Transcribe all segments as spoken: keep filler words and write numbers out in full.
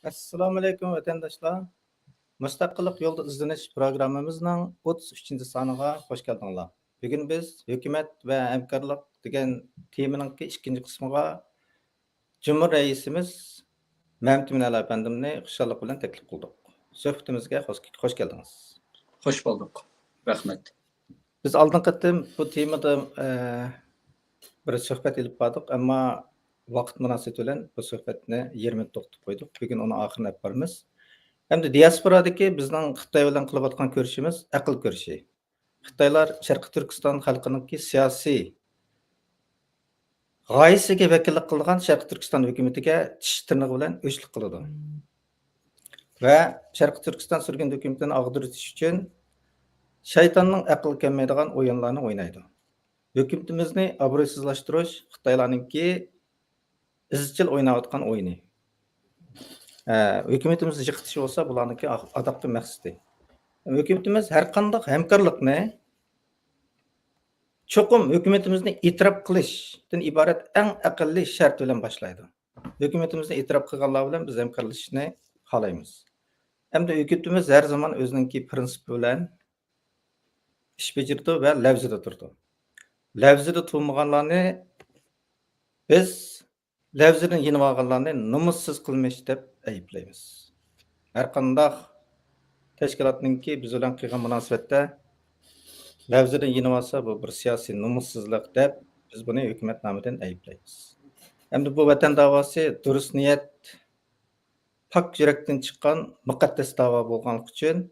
ئەسسالامۇئەلەيكۇم، ۋەتەنداشلار! مۇستەقىللىق يولىدا ئىزدىنىش پروگراممىمىزنىڭ ئوتتۇز ئۈچىنچى سانىغا خوش كەلدىڭلار. بۈگۈن بىز ھۆكۈمەت ۋە ھەمكارلىق دېگەن تېمىنىڭكى ئىككىنچى قىسمىغا جۇمھۇر رەئىسىمىز مەمتىمىن ئەلا ئەپەندىمنى خۇشاللىق بىلەن تەكلىپ قىلدۇق. سۆھبىتىمىزگە خوش، خوش كەلدىڭىز. خوش بولدۇق. رەھمەت. بىز ئالدىنقى قېتىم بۇ تېمىدا، ئە، بىر سۆھبەت ئېلىپ باردۇق، ئەمما ۋاقىت مۇناسىۋىتى بىلەن بۇ سۆھبەتنى يېرىمىدا توختىتىپ قويدۇق. بۈگۈن ئۇنىڭ ئاخىرىنى ئېلىپ بارىمىز. ئەمدى دىياسپورادىكى بىزنىڭ خىتاي بىلەن قىلىۋاتقان كۆرۈشىمىز ئەقىل كۆرۈشى. خىتايلار شەرقىي تۈركىستان خەلقىنىڭكى سىياسىي غايىسىگە ۋەكىللىك قىلىدىغان شەرقىي تۈركىستان ھۆكۈمىتىگە چىش تىرنىقى بىلەن ئۆچلۈك قىلىدۇ. ۋە شەرقىي تۈركىستان سۈرگۈندە ھۆكۈمىتىنى ئاغدۇرۇۋېتىش ئۈچۈن شەيتاننىڭ ئەقلى كەلمەيدىغان ئويۇنلارنى ئوينايدۇ. ھۆكۈمىتىمىزنى ئابرۇيسىزلاشتۇرۇش خىتايلارنىڭكى ئىزچىل ئويناۋاتقان ئويۇنى. ئە، ھۆكۈمىتىمىزنى يىقىتىش بولسا بۇلارنىڭكى ئا-، ئاداققى مەقسىتى. ھۆكۈمىتىمىز ھەر قانداق ھەمكارلىقنى چوقۇم ھۆكۈمىتىمىزنى ئېتىراپ قىلىشتىن ئىبارەت ئەڭ ئەقەللىي شەرت بىلەن باشلايدۇ. ھۆكۈمىتىمىزنى ئېتىراپ قىلغانلار بىلەن بىز ھەمكارلىشىشنى خالايمىز. ئەمدى ھۆكۈمىتىمىز ھەر زامان ئۆزىنىڭكى پىرىنسىپى بىلەن ئىش بېجىرىدۇ ۋە لەۋزىدە تۇرىدۇ. لەۋزىدە تۇرمىغانلارنى بىز لەۋزىدىن يېنىۋالغانلارنى نومۇسسىز قىلمىش دەپ ئەيىبلەيمىز. ھەرقانداق تەشكىلاتنىڭكى بىز بىلەن قىلغان مۇناسىۋەتتە لەۋزىدىن يېنىۋالسا، بۇ بىر سىياسىي نومۇسسىزلىق دەپ بىز بۇنى ھۆكۈمەت نامىدىن ئەيىبلەيمىز. ئەمدى بۇ ۋەتەن داۋاسى دۇرۇس نىيەت، پاك يۈرەكتىن چىققان مۇقەددەس داۋا بولغانلىقى ئۈچۈن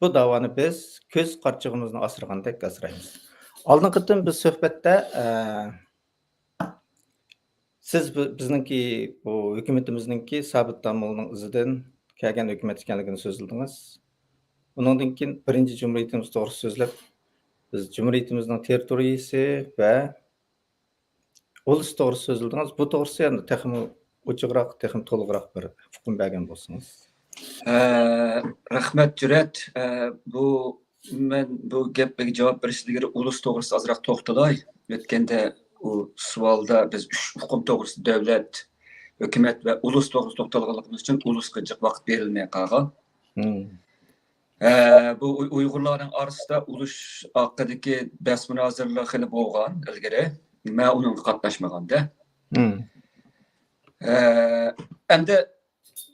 بۇ داۋانى بىز كۆز قارىچۇقىمىزنى ئاسرىغاندەك ئاسرايمىز. ئالدىنقى قېتىم بىز سۆھبەتتە، ئە، سىز بى-، بىزنىڭكى بۇ ھۆكۈمىتىمىزنىڭكى سابىت داموللىنىڭ ئىزىدىن كەلگەن ھۆكۈمەت ئىكەنلىكىنى سۆزلىدىڭىز. ئۇنىڭدىن كېيىن بىرىنچى جۇمھۇرىيىتىمىز توغرىسىدا سۆزلەپ، بىز جۇمھۇرىيىتىمىزنىڭ تېررىتورىيىسى ۋە ئۇلۇس توغرىسىدا سۆزلىدىڭىز. بۇ توغرىسىدا يەنە تېخىمۇ ئوچۇقراق، تېخىمۇ تولۇقراق بىر ئۇقۇم بەرگەن بولسىڭىز. ئە، رەھمەت، جۈرئەت. ئە، بۇ، مەن بۇ گەپكە جاۋاب بېرىشتىن ئىلگىرى ئۇلۇس توغرىسىدا ئازراق توختىلاي. ئۆتكەندە ئۇ سوئالدا بىز ئۈچ ئۇقۇم توغرىسىدا، دۆلەت، ھۆكۈمەت ۋە ئۇلۇس توغرىسىدا توختالغانلىقىمىز ئۈچۈن ئۇلۇسقا جىق ۋاقىت بېرىلمەي قالغان. مم. ئە، بۇ ئۇي-، ئۇيغۇرلارنىڭ ئارىسىدا ئۇلۇش ھەققىدىكى بەس مۇنازىرىلەر خېلى بولغان ئىلگىرى. مەن ئۇنىڭغا قاتناشمىغاندا. مم. ئە، ئەمدى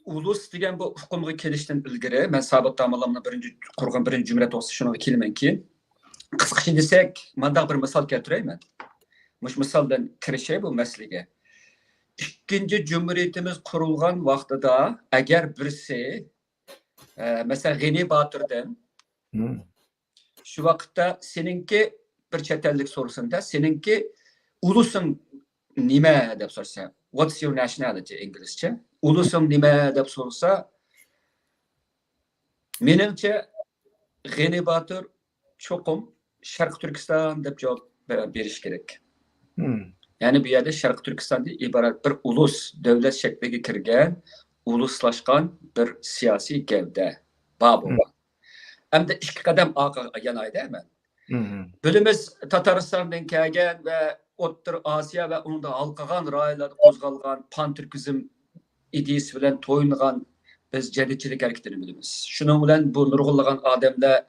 ئۇلۇس دېگەن بۇ ئۇقۇمغا كېلىشتىن ئىلگىرى، مەن سابىت داموللامنىڭ بىرىنچى، قۇرغان بىرىنچى جۇمھۇرىيەت توغرىسىدا شۇنىڭغا كېلىمەنكى، قىسقىچە دېسەك، مانداق بىر مىسال كەلتۈرەيمەن. مۇشۇ مىسال بىلەن كىرىشەي بۇ مەسىلىگە. ئىككىنچى جۇمھۇرىيىتىمىز قۇرۇلغان ۋاقتىدا ئەگەر بىرسى، ئە، مەسىلەن، غېنى باتۇردىن، مم. شۇ ۋاقىتتا سېنىڭكى، بىر چەت ئەللىك سورىسۇن-دە، سېنىڭكى ئۇلۇسۇڭ نېمە دەپ سورىسا، "What's your nationality" ئىنگلىزچە. ئۇلۇسۇڭ نېمە دەپ سورىسا، مېنىڭچە، غېنى باتۇر چوقۇم شەرقىي تۈركىستان دەپ جاۋاب بە-، بېرىش كېرەك. مم. يەنى بۇ يەردە شەرقىي تۈركىستاندىن ئىبارەت بىر ئۇلۇس، دۆلەت شەكلىگە كىرگەن، ئۇلۇسلاشقان بىر سىياسىي گەۋدە بار بولغان. مم. ئەمدى ئىككى قەدەم ئارقىغا يانايدۇ مەن. مم. بىلىمىز، تاتارىستاندىن كەلگەن ۋە ئوتتۇرا ئاسىيا ۋە ئۇنىڭدا ھالقىغان رايونلاردا قوزغالغان پانتۈركىزم ئىدىيىسى بىلەن تويۇنغان بىز جەدىدچىلىك ھەرىكىتىنى بىلىمىز. شۇنىڭ بىلەن بۇ نۇرغۇنلىغان ئادەملەر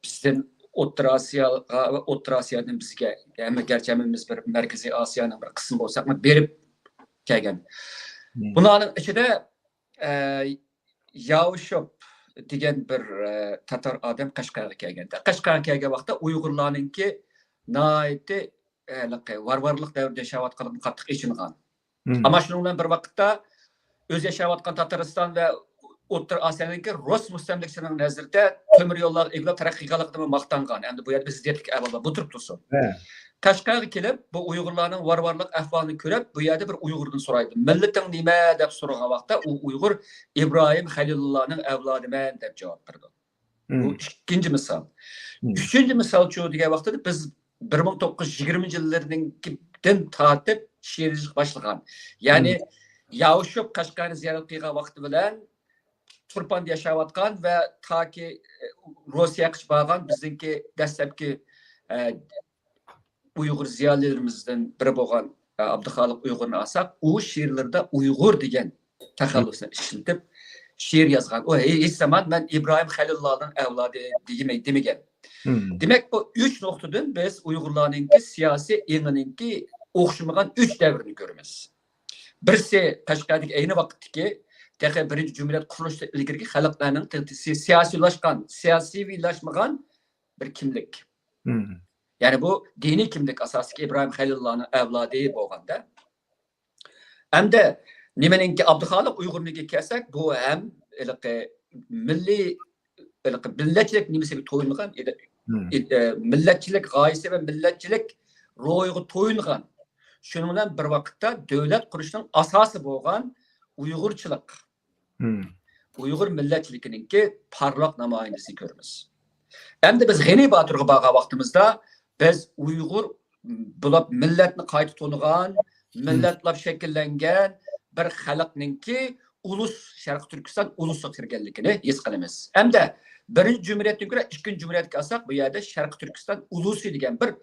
بىزدىن ئوتتۇرا ئاسىياغا ۋە ئوتتۇرا ئاسىيادىن بىزگە، ھەممە، گەرچە ھەممىمىز بىر مەركىزىي ئاسىيانىڭ بىر قىسمى بولساقمۇ، بېرىپ كەلگەن. بۇلارنىڭ ئىچىدە، ئە، ياۋشوپ دېگەن بىر، ئە، تاتار ئادەم قەشقەرگە كەلگەن. قەشقەرگە كەلگەن ۋاقىتتا ئۇيغۇرلارنىڭكى ناھايىتى، ئە، ھېلىقى ۋارۋارلىق دەۋرىدە ياشاۋاتقانلىقىدىن قاتتىق ئېچىنغان. ئەمما شۇنىڭ بىلەن بىر ۋاقىتتا ئۆزى ياشاۋاتقان تاتارىستان ۋە ئوتتۇرا ئاسىيانىڭكى رۇس مۇستەملىكىچىلىرىنىڭ نەزىرىدە تۆمۈر يوللارغا ئېگىلىپ تەرەققىي قىلغانلىقىدىن ماختانغان. ئەمدى بۇ يەردە بىر زىددىيەتلىك ئەھۋال بار. بۇ تۇرۇپ تۇرسۇن. قەشقەرگە كېلىپ، بۇ ئۇيغۇرلارنىڭ ۋارۋارلىق ئەھۋالىنى كۆرۈپ، بۇ يەردە بىر ئۇيغۇردىن سورايدۇ. مىللىتىڭ نېمە؟ دەپ سورىغان ۋاقىتتا، ئۇ ئۇيغۇر ئىبراھىم خەلىلۇللانىڭ ئەۋلادىمەن دەپ جاۋاب بېرىدۇ. بۇ ئىككىنچى مىسال. ئۈچىنچى مىسالچۇ دېگەن ۋاقىتتا بىز بىر مىڭ توققۇز يۈز يىگىرمىنچى يىللىرىدىن تارتىپ شېئىر يېزىشقا باشلىغان. يەنى ياۋشوپ قەشقەرنى زىيارەت قىلغان ۋاقتى بىلەن تۇرپاندا ياشاۋاتقان ۋە تاكى، ئە، روسىيەگىچە بارغان بىزنىڭكى دەسلەپكى، ئە، ئۇيغۇر زىيالىيلىرىمىزدىن بىرى بولغان، ئە، ئابدۇخالىق ئۇيغۇرنى ئالساق، ئۇ شېئىرلىرىدا ئۇيغۇر دېگەن تەخەللۇسنى ئىشلىتىپ شېئىر يازغان. ئۇ ھېچ زامان مەن ئىبراھىم خەلىللانىڭ ئەۋلادى دېگىمەي-، دېمىگەن. دېمەك، بۇ ئۈچ نۇقتىدىن بىز ئۇيغۇرلارنىڭكى سىياسىي ئېڭىنىڭكى ئوخشىمىغان ئۈچ دەۋرنى كۆرىمىز. بىرسى قەشقەردىكى ئەينى ۋاقىتتىكى، تېخى بىرىنچى جۇمھۇرىيەت قۇرۇلۇشتىن ئىلگىرىكى خەلقلەرنىڭ تېخى سى-، سىياسىيلاشقان، سىياسىيلاشمىغان بىر كىملىك. يەنى بۇ دىنىي كىملىك ئاساسىدىكى ئىبراھىم خەلىللانىڭ ئەۋلادى بولغاندا. ئەمدى نېمىنىڭكى، ئابدۇخالىق ئۇيغۇرنىڭكىگە كەلسەك، بۇ ھەم ھېلىقى مىللىي، ھېلىقى مىللەتچىلىك نېمىسىگە تويۇنغان، ئىدى-، ئىد-، ئە، مىللەتچىلىك غايىسى ۋە مىللەتچىلىك روھىغا تويۇنغان، شۇنىڭ بىلەن بىر ۋاقىتتا دۆلەت قۇرۇشنىڭ ئاساسى بولغان ئۇيغۇرچىلىق، ئۇيغۇر مىللەتچىلىكىنىڭكى پارلاق نامايەندىسىنى كۆرىمىز. ئەمدى بىز غېنى باتۇرغا بارغان ۋاقتىمىزدا، بىز ئۇيغۇر بولۇپ مىللەتنى قايتا تونۇغان، مىللەتلەپ شەكىللەنگەن بىر خەلقنىڭكى ئۇلۇس، شەرقىي تۈركىستان ئۇلۇسىغا كىرگەنلىكىنى ھېس قىلىمىز. ئەمدى بىرىنچى جۇمھۇرىيەتتىن كۆرە ئىككىنچى جۇمھۇرىيەتكە ئالساق، بۇ يەردە شەرقىي تۈركىستان ئۇلۇسى دېگەن بىر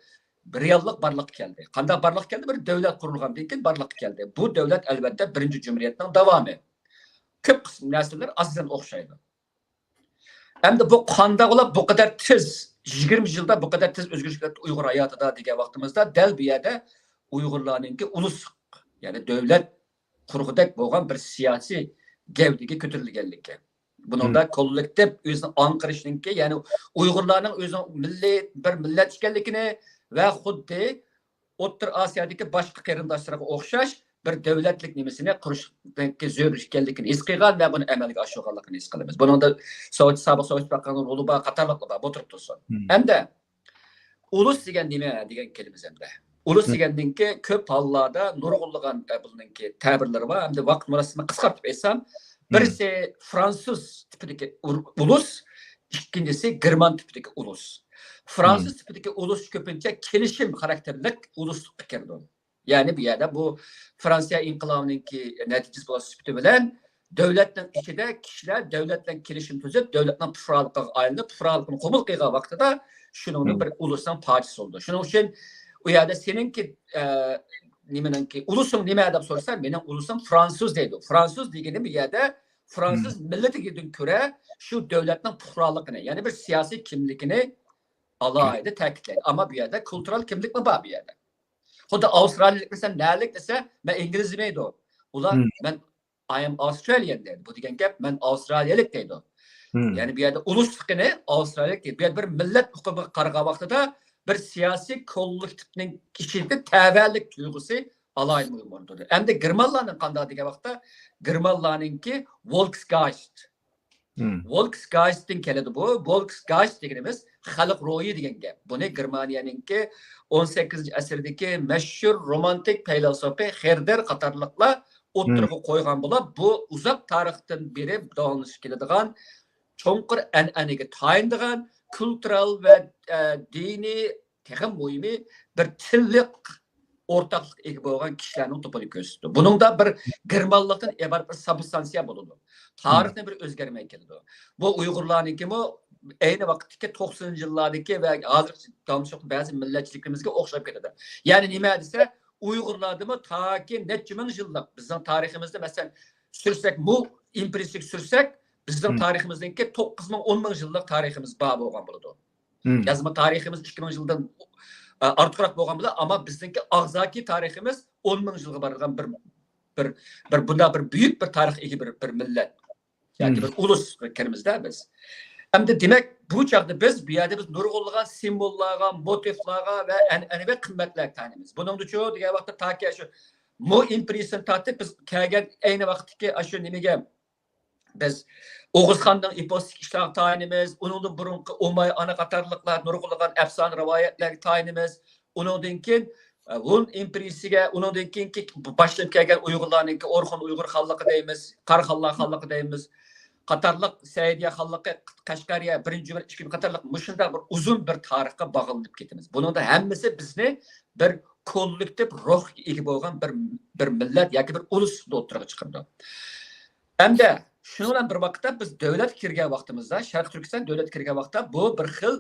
رېئاللىق بارلىققا كەلدى. قانداق بارلىققا كەلدى؟ بىر دۆلەت قۇرۇلغاندىن كېيىن بارلىققا كەلدى. بۇ دۆلەت، ئەلۋەتتە، بىرىنچى جۇمھۇرىيەتنىڭ داۋامى. كۆپ قىسىم نەرسىلەر ئاساسەن ئوخشايدۇ. ئەمدى بۇ قانداق بولۇپ بۇ قەدەر تېز، يىگىرمە يىلدا بۇ قەدەر تېز ئۆزگىرىش كېلىپتۇ ئۇيغۇر ھاياتىدا دېگەن ۋاقتىمىزدا، دەل بۇ يەردە ئۇيغۇرلارنىڭكى ئۇلۇس، يەنى دۆلەت قۇرغۇدەك بولغان بىر سىياسىي گەۋدىگە كۆتۈرۈلگەنلىكى. بۇنىڭدا كوللېكتىپ ئۆزىنى ئاڭقىرىشنىڭكى، يەنى ئۇيغۇرلارنىڭ ئۆزىنىڭ مىللىي بىر مىللەت ئىكەنلىكىنى ۋە خۇددى ئوتتۇرا ئاسىيادىكى باشقا قېرىنداشلىرىغا ئوخشاش بىر دۆلەتلىك نېمىسىنى قۇرۇشنىڭكى زۆرۈر ئىكەنلىكىنى ھېس قىلغان ۋە بۇنى ئەمەلگە ئاشۇرغانلىقىنى ھېس قىلىمىز. بۇنىڭدا سوۋېت، سابىق سوۋېت ئىتتىپاقىنىڭ رولى بار، قاتارلىقلار بار، بۇ تۇرۇپ تۇرسۇن. ھەمدە ئۇلۇس دېگەن نېمە دېگەن كېلىمىز ئەمدى. ئۇلۇس دېگەندىن كېيىن كۆپ ھاللاردا نۇرغۇنلىغان، ئە، بۇنىڭكى تەبىرلىرى بار. ئەمدى ۋاقىت مۇناسىۋىتى بىلەن قىسقارتىپ ئېيتسام، بىرسى فرانسۇز تىپىدىكى ئۇر-، ئۇلۇس، ئىككىنچىسى گېرمان تىپىدىكى ئۇلۇس. فرانسۇز تىپىدىكى ئۇلۇس كۆپىنچە كېلىشىم خاراكتېرلىك ئۇلۇسلۇققا كىرىدۇ. يەنى بۇ يەردە بۇ فرانسىيە ئىنقىلابىنىڭكى نەتىجىسى بولغان سۈپىتى بىلەن دۆلەتنىڭ ئىچىدە كىشىلەر دۆلەت بىلەن كېلىشىم تۈزۈپ، دۆلەتنىڭ پۇقرالىقىغا ئايلىنىپ، پۇقرالىقنى قوبۇل قىلغان ۋاقتىدا شۇنىڭدىن بىر ئۇلۇسنىڭ پارچىسى بولىدۇ. شۇنىڭ ئۈچۈن ئۇ يەردە سېنىڭكى، ئە، نېمىنىڭكى، ئۇلۇسۇڭ نېمە دەپ سورىسا، مېنىڭ ئۇلۇسۇم فرانسۇز دەيدۇ. فرانسۇز دېگىنى بۇ يەردە فرانسۇز مىللىتىدىن كۆرە شۇ دۆلەتنىڭ پۇقرالىقىنى، يەنى بىر سىياسىي كىملىكىنى ئالاھىدە تەكىتلەيدۇ. ئەمما بۇ يەردە كۇلتۇرال كىملىكمۇ بار بۇ يەردە. خۇددى ئاۋسترالىيىلىك دېسە، نەلىك دېسە، مەن ئىنگلىز دېمەيدۇ. ئۇلار مەن I am Australian دەيدۇ. بۇ دېگەن گەپ، مەن ئاۋسترالىيەلىك دەيدۇ. يەنى بۇ يەردە ئۇلۇسلۇقىنى ئاۋسترالىيەلىك دەيدۇ. بۇ يەردە بىر مىللەت ئۇقۇمىغا قارىغان ۋاقتىدا بىر سىياسىي كوللېكتىپنىڭ ئىچىدە تەۋەلىك تۇيغۇسى ئالاھىدە مۇھىم ئورۇندا تۇرىدۇ. ئەمدى گېرمانلارنىڭ قانداق دېگەن ۋاقىتتا، گېرمانلارنىڭكى ۋولكسگايست. ۋولكسگايستتىن كېلىدۇ بۇ. ۋولكسگايست دېگىنىمىز خەلق روھى دېگەن گەپ. بۇنى گېرمانىيەنىڭكى ئون سەككىزىنچى ئەسىردىكى مەشھۇر رومانتىك پەيلاسوپى خېردېر قاتارلىقلار ئوتتۇرىغا قويغان بولۇپ، بۇ ئۇزاق تارىختىن بېرى داۋاملىشىپ كېلىدىغان چوڭقۇر ئەنئەنىگە تايىنىدىغان كۇلتۇرال ۋە، ئە، دىنىي، تېخىمۇ مۇھىمى، بىر تىللىق ئورتاقلىققا ئىگە بولغان كىشىلەرنىڭ توپىنى كۆرسىتىدۇ. بۇنىڭدا بىر گېرمانلىقتىن ئىبارەت بىر سۇبستانسىيە بولىدۇ. تارىخنى بىر ئۆزگەرمەي كېلىدۇ. بۇ ئۇيغۇرلارنىڭكىمۇ ئەينى ۋاقىتتىكى توقسىنىنچى يىللاردىكى ۋە ھازىرقى داۋاملىشىۋاتقان بەزى مىللەتچىلىكىمىزگە ئوخشاپ كېتىدۇ. يەنى نېمە دېسە، ئۇيغۇرلاردىمۇ تاكى نەچچە مىڭ يىللىق بىزنىڭ تارىخىمىزدا، مەسىلەن، سۈرسەك، مۇ ئىمپېرىيىسىگە سۈرسەك، بىزنىڭ تارىخىمىزنىڭكى توققۇز مىڭ، ئون مىڭ يىللىق تارىخىمىز بار بولغان بولىدۇ. يازما تارىخىمىز ئىككى مىڭ يىلدىن، ئە، ئارتۇقراق بولغان بىلەن، ئەمما بىزنىڭكى ئاغزاكى تارىخىمىز ئون مىڭ يىلغا بارىدىغان بىر بىر، بىر بۇنداق بىر بۈيۈك بىر تارىخقا ئىگە بىر، بىر مىللەت ياكى بىر ئۇلۇسقا كىرىمىزدە بىز. ئەمدى دېمەك، بۇ چاغدا بىز بۇ يەردە بىز نۇرغۇنلىغان سىمۋوللارغا، موتىفلارغا ۋە ئەنئەنىۋى قىممەتلەرگە تايىنىمىز. بۇنىڭدىچۇ دېگەن ۋاقىتتا تاكى شۇ مو ئىمپېرىيىسىدىن تارتىپ بىز كەلگەن ئەينى ۋاقىتتىكى ئاشۇ نېمىگە بىز ئوغۇزخاندىن ئىپوسىك ئىشلارغا تايىنىمىز، ئۇنىڭدىن بۇرۇنقى ئۇماي ئانا قاتارلىقلار نۇرغۇنلىغان ئەپسانە رىۋايەتلەرگە تايىنىمىز. ئۇنىڭدىن كېيىن ھۇن ئىمپېرىيىسىگە، ئۇنىڭدىن كېيىنكى باشلىنىپ كەلگەن ئۇيغۇرلارنىڭكى ئورخۇن ئۇيغۇر خانلىقى دەيمىز، قاراخانلار خانلىقى دەيمىز، قاتارلىق سەئىدىيە خانلىقى، قەشقەرىيە، بىرىنچى جۈمھۇرىيەت، ئىككىنچى قاتارلىق مۇشۇنداق بىر ئۇزۇن بىر تارىخقا باغلىنىپ كېتىمىز. بۇنىڭدا ھەممىسى بىزنى بىر كوللېكتىپ روھقا ئىگە بولغان بىر، بىر مىللەت ياكى بىر ئۇلۇس سۈپىتىدە ئوتتۇرىغا چىقىرىدۇ. ئەمدى شۇنىڭ بىلەن بىر ۋاقىتتا بىز دۆلەتكە كىرگەن ۋاقتىمىزدا، شەرقىي تۈركىستان دۆلەتكە كىرگەن ۋاقىتتا بۇ بىر خىل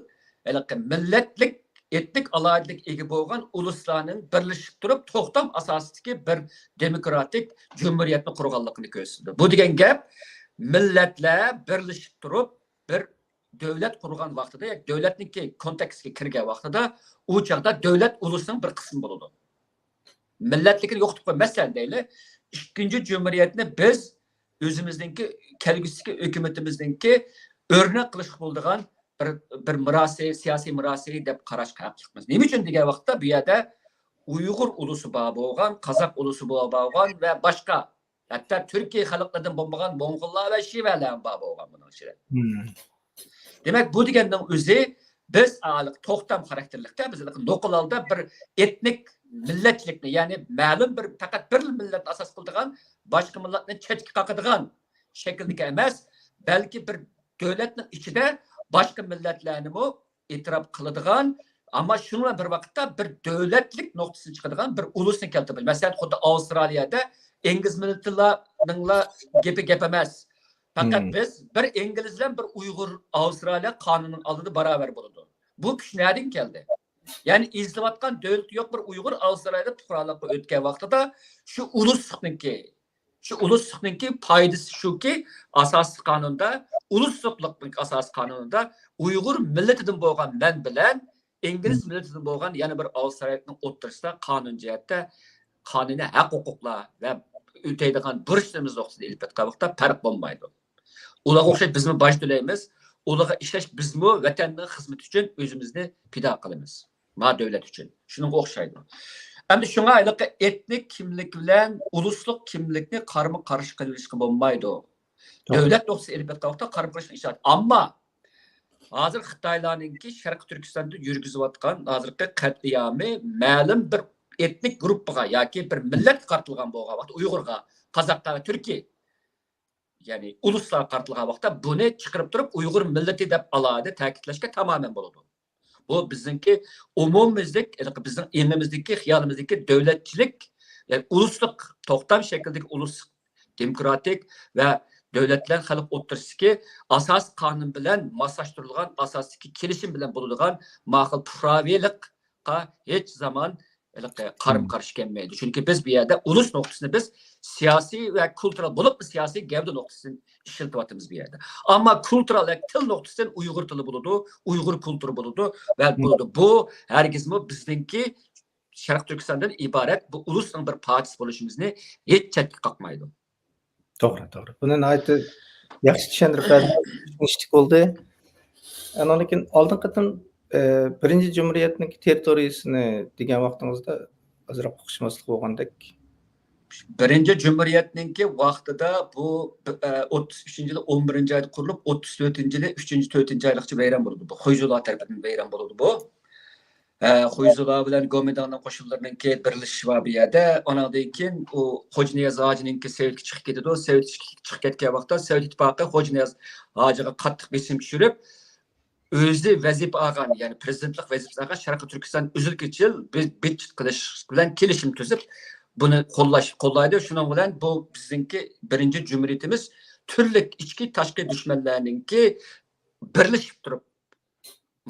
ھېلىقى مىللەتلىك، ئېتنىك ئالاھىدىلىككە ئىگە بولغان ئۇلۇسلارنىڭ بىرلىشىپ تۇرۇپ توختام ئاساسىدىكى بىر دېموكراتىك جۇمھۇرىيەتنى قۇرغانلىقىنى كۆرسىتىدۇ. بۇ دېگەن گەپ، مىللەتلەر بىرلىشىپ تۇرۇپ بىر دۆلەت قۇرغان ۋاقتىدا ياكى دۆلەتنىڭكى كونتېكستىگە كىرگەن ۋاقتىدا ئۇ چاغدا دۆلەت ئۇلۇسنىڭ بىر قىسمى بولىدۇ. مىللەتلىكىنى يوقىتىپ قويماستىن دەيلى، ئىككىنچى جۇمھۇرىيەتنى بىز ئۆزىمىزنىڭكى، كەلگۈسىدىكى ھۆكۈمىتىمىزنىڭكى ئۆرنەك قىلىشقا بولىدىغان بىر، بىر مىراسى، سىياسىي مىراسى دەپ قاراشقا ھەقلىقمىز. نېمە ئۈچۈن دېگەن ۋاقىتتا بۇ يەردە ئۇيغۇر ئۇلۇسى بار بولغان، قازاق ئۇلۇسى بار بولغان ۋە باشقا، ھەتتا تۈركىي خەلقلەردىن بولمىغان موڭغۇللار ۋە شىۋەلەر بار بولغان بۇنىڭ ئىچىدە. دېمەك، بۇ دېگەننىڭ ئۆزى بىز ھېلىقى توختام خاراكتېرلىكتە بىز ھېلىقى نوقۇل ھالدا بىر ئېتنىك مىللەتچىلىكنى، يەنى مەلۇم بىر پەقەت بىر مىللەتنى ئاساس قىلىدىغان، باشقا مىللەتنى چەتكە قاقىدىغان شەكىلدىكى ئەمەس، بەلكى بىر دۆلەتنىڭ ئىچىدە باشقا مىللەتلەرنىمۇ ئېتىراپ قىلىدىغان، ئەمما شۇنىڭ بىلەن بىر ۋاقىتتا بىر دۆلەتلىك نۇقتىسىدىن چىقىدىغان بىر ئۇلۇسنى كەلتۈرۈپ، مەسىلەن، خۇددى ئاۋسترالىيەدە ئىنگلىز مىللىتىنىڭلا گېپى گەپ ئەمەس. پەقەت بىز بىر ئىنگلىز بىلەن بىر ئۇيغۇر ئاۋسترالىيە قانۇننىڭ ئالدىدا باراۋەر بولىدۇ. بۇ كۈچ نەدىن كەلدى؟ يەنى ئېزىلىۋاتقان دۆلىتى يوق بىر ئۇيغۇر ئاۋسترالىيەدە پۇقرالىققا ئۆتكەن ۋاقتىدا شۇ ئۇلۇسلۇقنىڭكى، شۇ ئۇلۇسلۇقنىڭكى پايدىسى شۇكى، ئاساسىي قانۇندا ئۇلۇسلۇقنىڭ ئاساسىي قانۇنىدا ئۇيغۇر مىللىتىدىن بولغان مەن بىلەن ئىنگلىز مىللىتىدىن بولغان يەنە بىر ئاۋسترالىيەلىكنىڭ ئوتتۇرىسىدا قانۇن جەھەتتە قانۇنىي ھەق-ھوقۇقلار ۋە ئۆتەيدىغان بۇرچلىرىمىز نۇقتىسىدىن ئېلىپ ئېيتقان ۋاقىتتا پەرق بولمايدۇ. ئۇلارغا ئوخشاش بىزمۇ باج تۆلەيمىز. ئۇلارغا ئىشەنچ بىزمۇ ۋەتەننىڭ خىزمىتى ئۈچۈن ئۆزىمىزنى پىدا قىلىمىز. ما دۆلەت ئۈچۈن. شۇنىڭغا ئوخشايدۇ. ئەمدى شۇڭا ھېلىقى ئېتنىك كىملىك بىلەن ئۇلۇسلۇق كىملىكنى قارىمۇ قارشى قىلىۋېلىشقا بولمايدۇ. توغرا. دۆلەت نۇقتىسى ئېلىپ ئېيتقان ۋاقىتتا قارىمۇ قارشى ئىشلەيدۇ. ئەمما ھازىر خىتايلارنىڭكى شەرقىي تۈركىستاندا يۈرگۈزۈۋاتقان ھازىرقى قەتلىئامى مەلۇم بىر ئېتنىك گۇرۇپپىغا ياكى بىر مىللەتكە قارىتىلغان بولغان ۋاقىتتا ئۇيغۇرغا، قازاققا ۋە تۈركىي، يەنى ئۇلۇسلارغا قارىتىلغان ۋاقىتتا بۇنى چىقىرىپ تۇرۇپ ئۇيغۇر مىللىتى دەپ ئالاھىدە تەكىتلەشكە تامامەن بولىدۇ. بۇ بىزنىڭكى ئومۇميۈزلۈك، ھېلىقى بىزنىڭ ئېڭىمىزدىكى، خىيالىمىزدىكى دۆلەتچىلىك، يەنى ئۇلۇسلۇق، توختام شەكلىدىكى ئۇلۇس، دېموكراتىك ۋە دۆلەت بىلەن خەلق ئوتتۇرىسىدىكى ئاساسىي قانۇن بىلەن ماسلاشتۇرۇلغان ئاساسىي كېلىشىم بىلەن بولىدىغان ماقۇل پۇقراۋىلىققا ھېچ زامان ھېلىقى قارىمۇ قارشى كەلمەيدۇ. چۈنكى بىز بۇ يەردە ئۇلۇس نۇقتىسىنى بىز سىياسىي ۋە كۇلتۇرال، بولۇپمۇ سىياسىي گەۋدە نۇقتىسىدىن ئىشلىتىۋاتىمىز بۇ يەردە. ئەمما كۇلتۇرال ۋە تىل نۇقتىسىدىن ئۇيغۇر تىلى بولىدۇ، ئۇيغۇر كۇلتۇرى بولىدۇ ۋە بولىدۇ. بۇ ھەرگىزمۇ بىزنىڭكى شەرقىي تۈركىستاندىن ئىبارەت بۇ ئۇلۇسنىڭ بىر پارچىسى بولۇشىمىزنى ھېچ چەتكە قاقمايدۇ. توغرا، توغرا. بۇنى ناھايىتى ياخشى چۈشەندۈرۈپ بەردىڭىز، چۈشىنىشلىك بولدى. ئاندىن كېيىن ئالدىنقى قېتىم، ئە، بىرىنچى جۇمھۇرىيەتنىڭ تېررىتورىيىسىنى دېگەن ۋاقتىڭىزدا ئازراق ئۇقۇشماسلىق بولغاندەك. بىرىنچى جۇمھۇرىيەتنىڭكى ۋاقتىدا بۇ، ئە، ئوتتۇز ئۈچىنچى يىلى ئون بىرىنچى ئايدا قۇرۇلۇپ، ئوتتۇز تۆتىنچى يىلى ئۈچىنچى، تۆتىنچى ئايلىقچە ۋەيران بولىدۇ بۇ. خۇيزۇلار تەرىپىدىن ۋەيران بولىدۇ بۇ. ئە، خۇيزۇلار بىلەن گومىنداڭنىڭ قوشۇنلىرىنىڭكى بىرلىشىشى بار بۇ يەردە. ئۇنىڭدىن كېيىن ئۇ خوجانىياز ھاجىنىڭكى سوۋېتكە چىقىپ كېتىدۇ. سوۋېتكە چىقىپ كەتكەن ۋاقىتتا سوۋېت ئىتتىپاقى خوجانىياز ھاجىغا قاتتىق بېسىم چۈشۈرۈپ، ئۆزى ۋەزىپە ئالغان، يەنى پىرېزىدېنتلىق ۋەزىپىسى ئالغان شەرقىي تۈركىستان ئۈزۈل-كېچىل بى-، بىتچىت قىلىش بىلەن كېلىشىم تۈزۈپ، بۇنى قوللاش، قوللايدۇ. شۇنىڭ بىلەن بۇ بىزنىڭكى بىرىنچى جۇمھۇرىيىتىمىز تۈرلۈك ئىچكى، تاشقى دۈشمەنلەرنىڭكى بىرلىشىپ تۇرۇپ،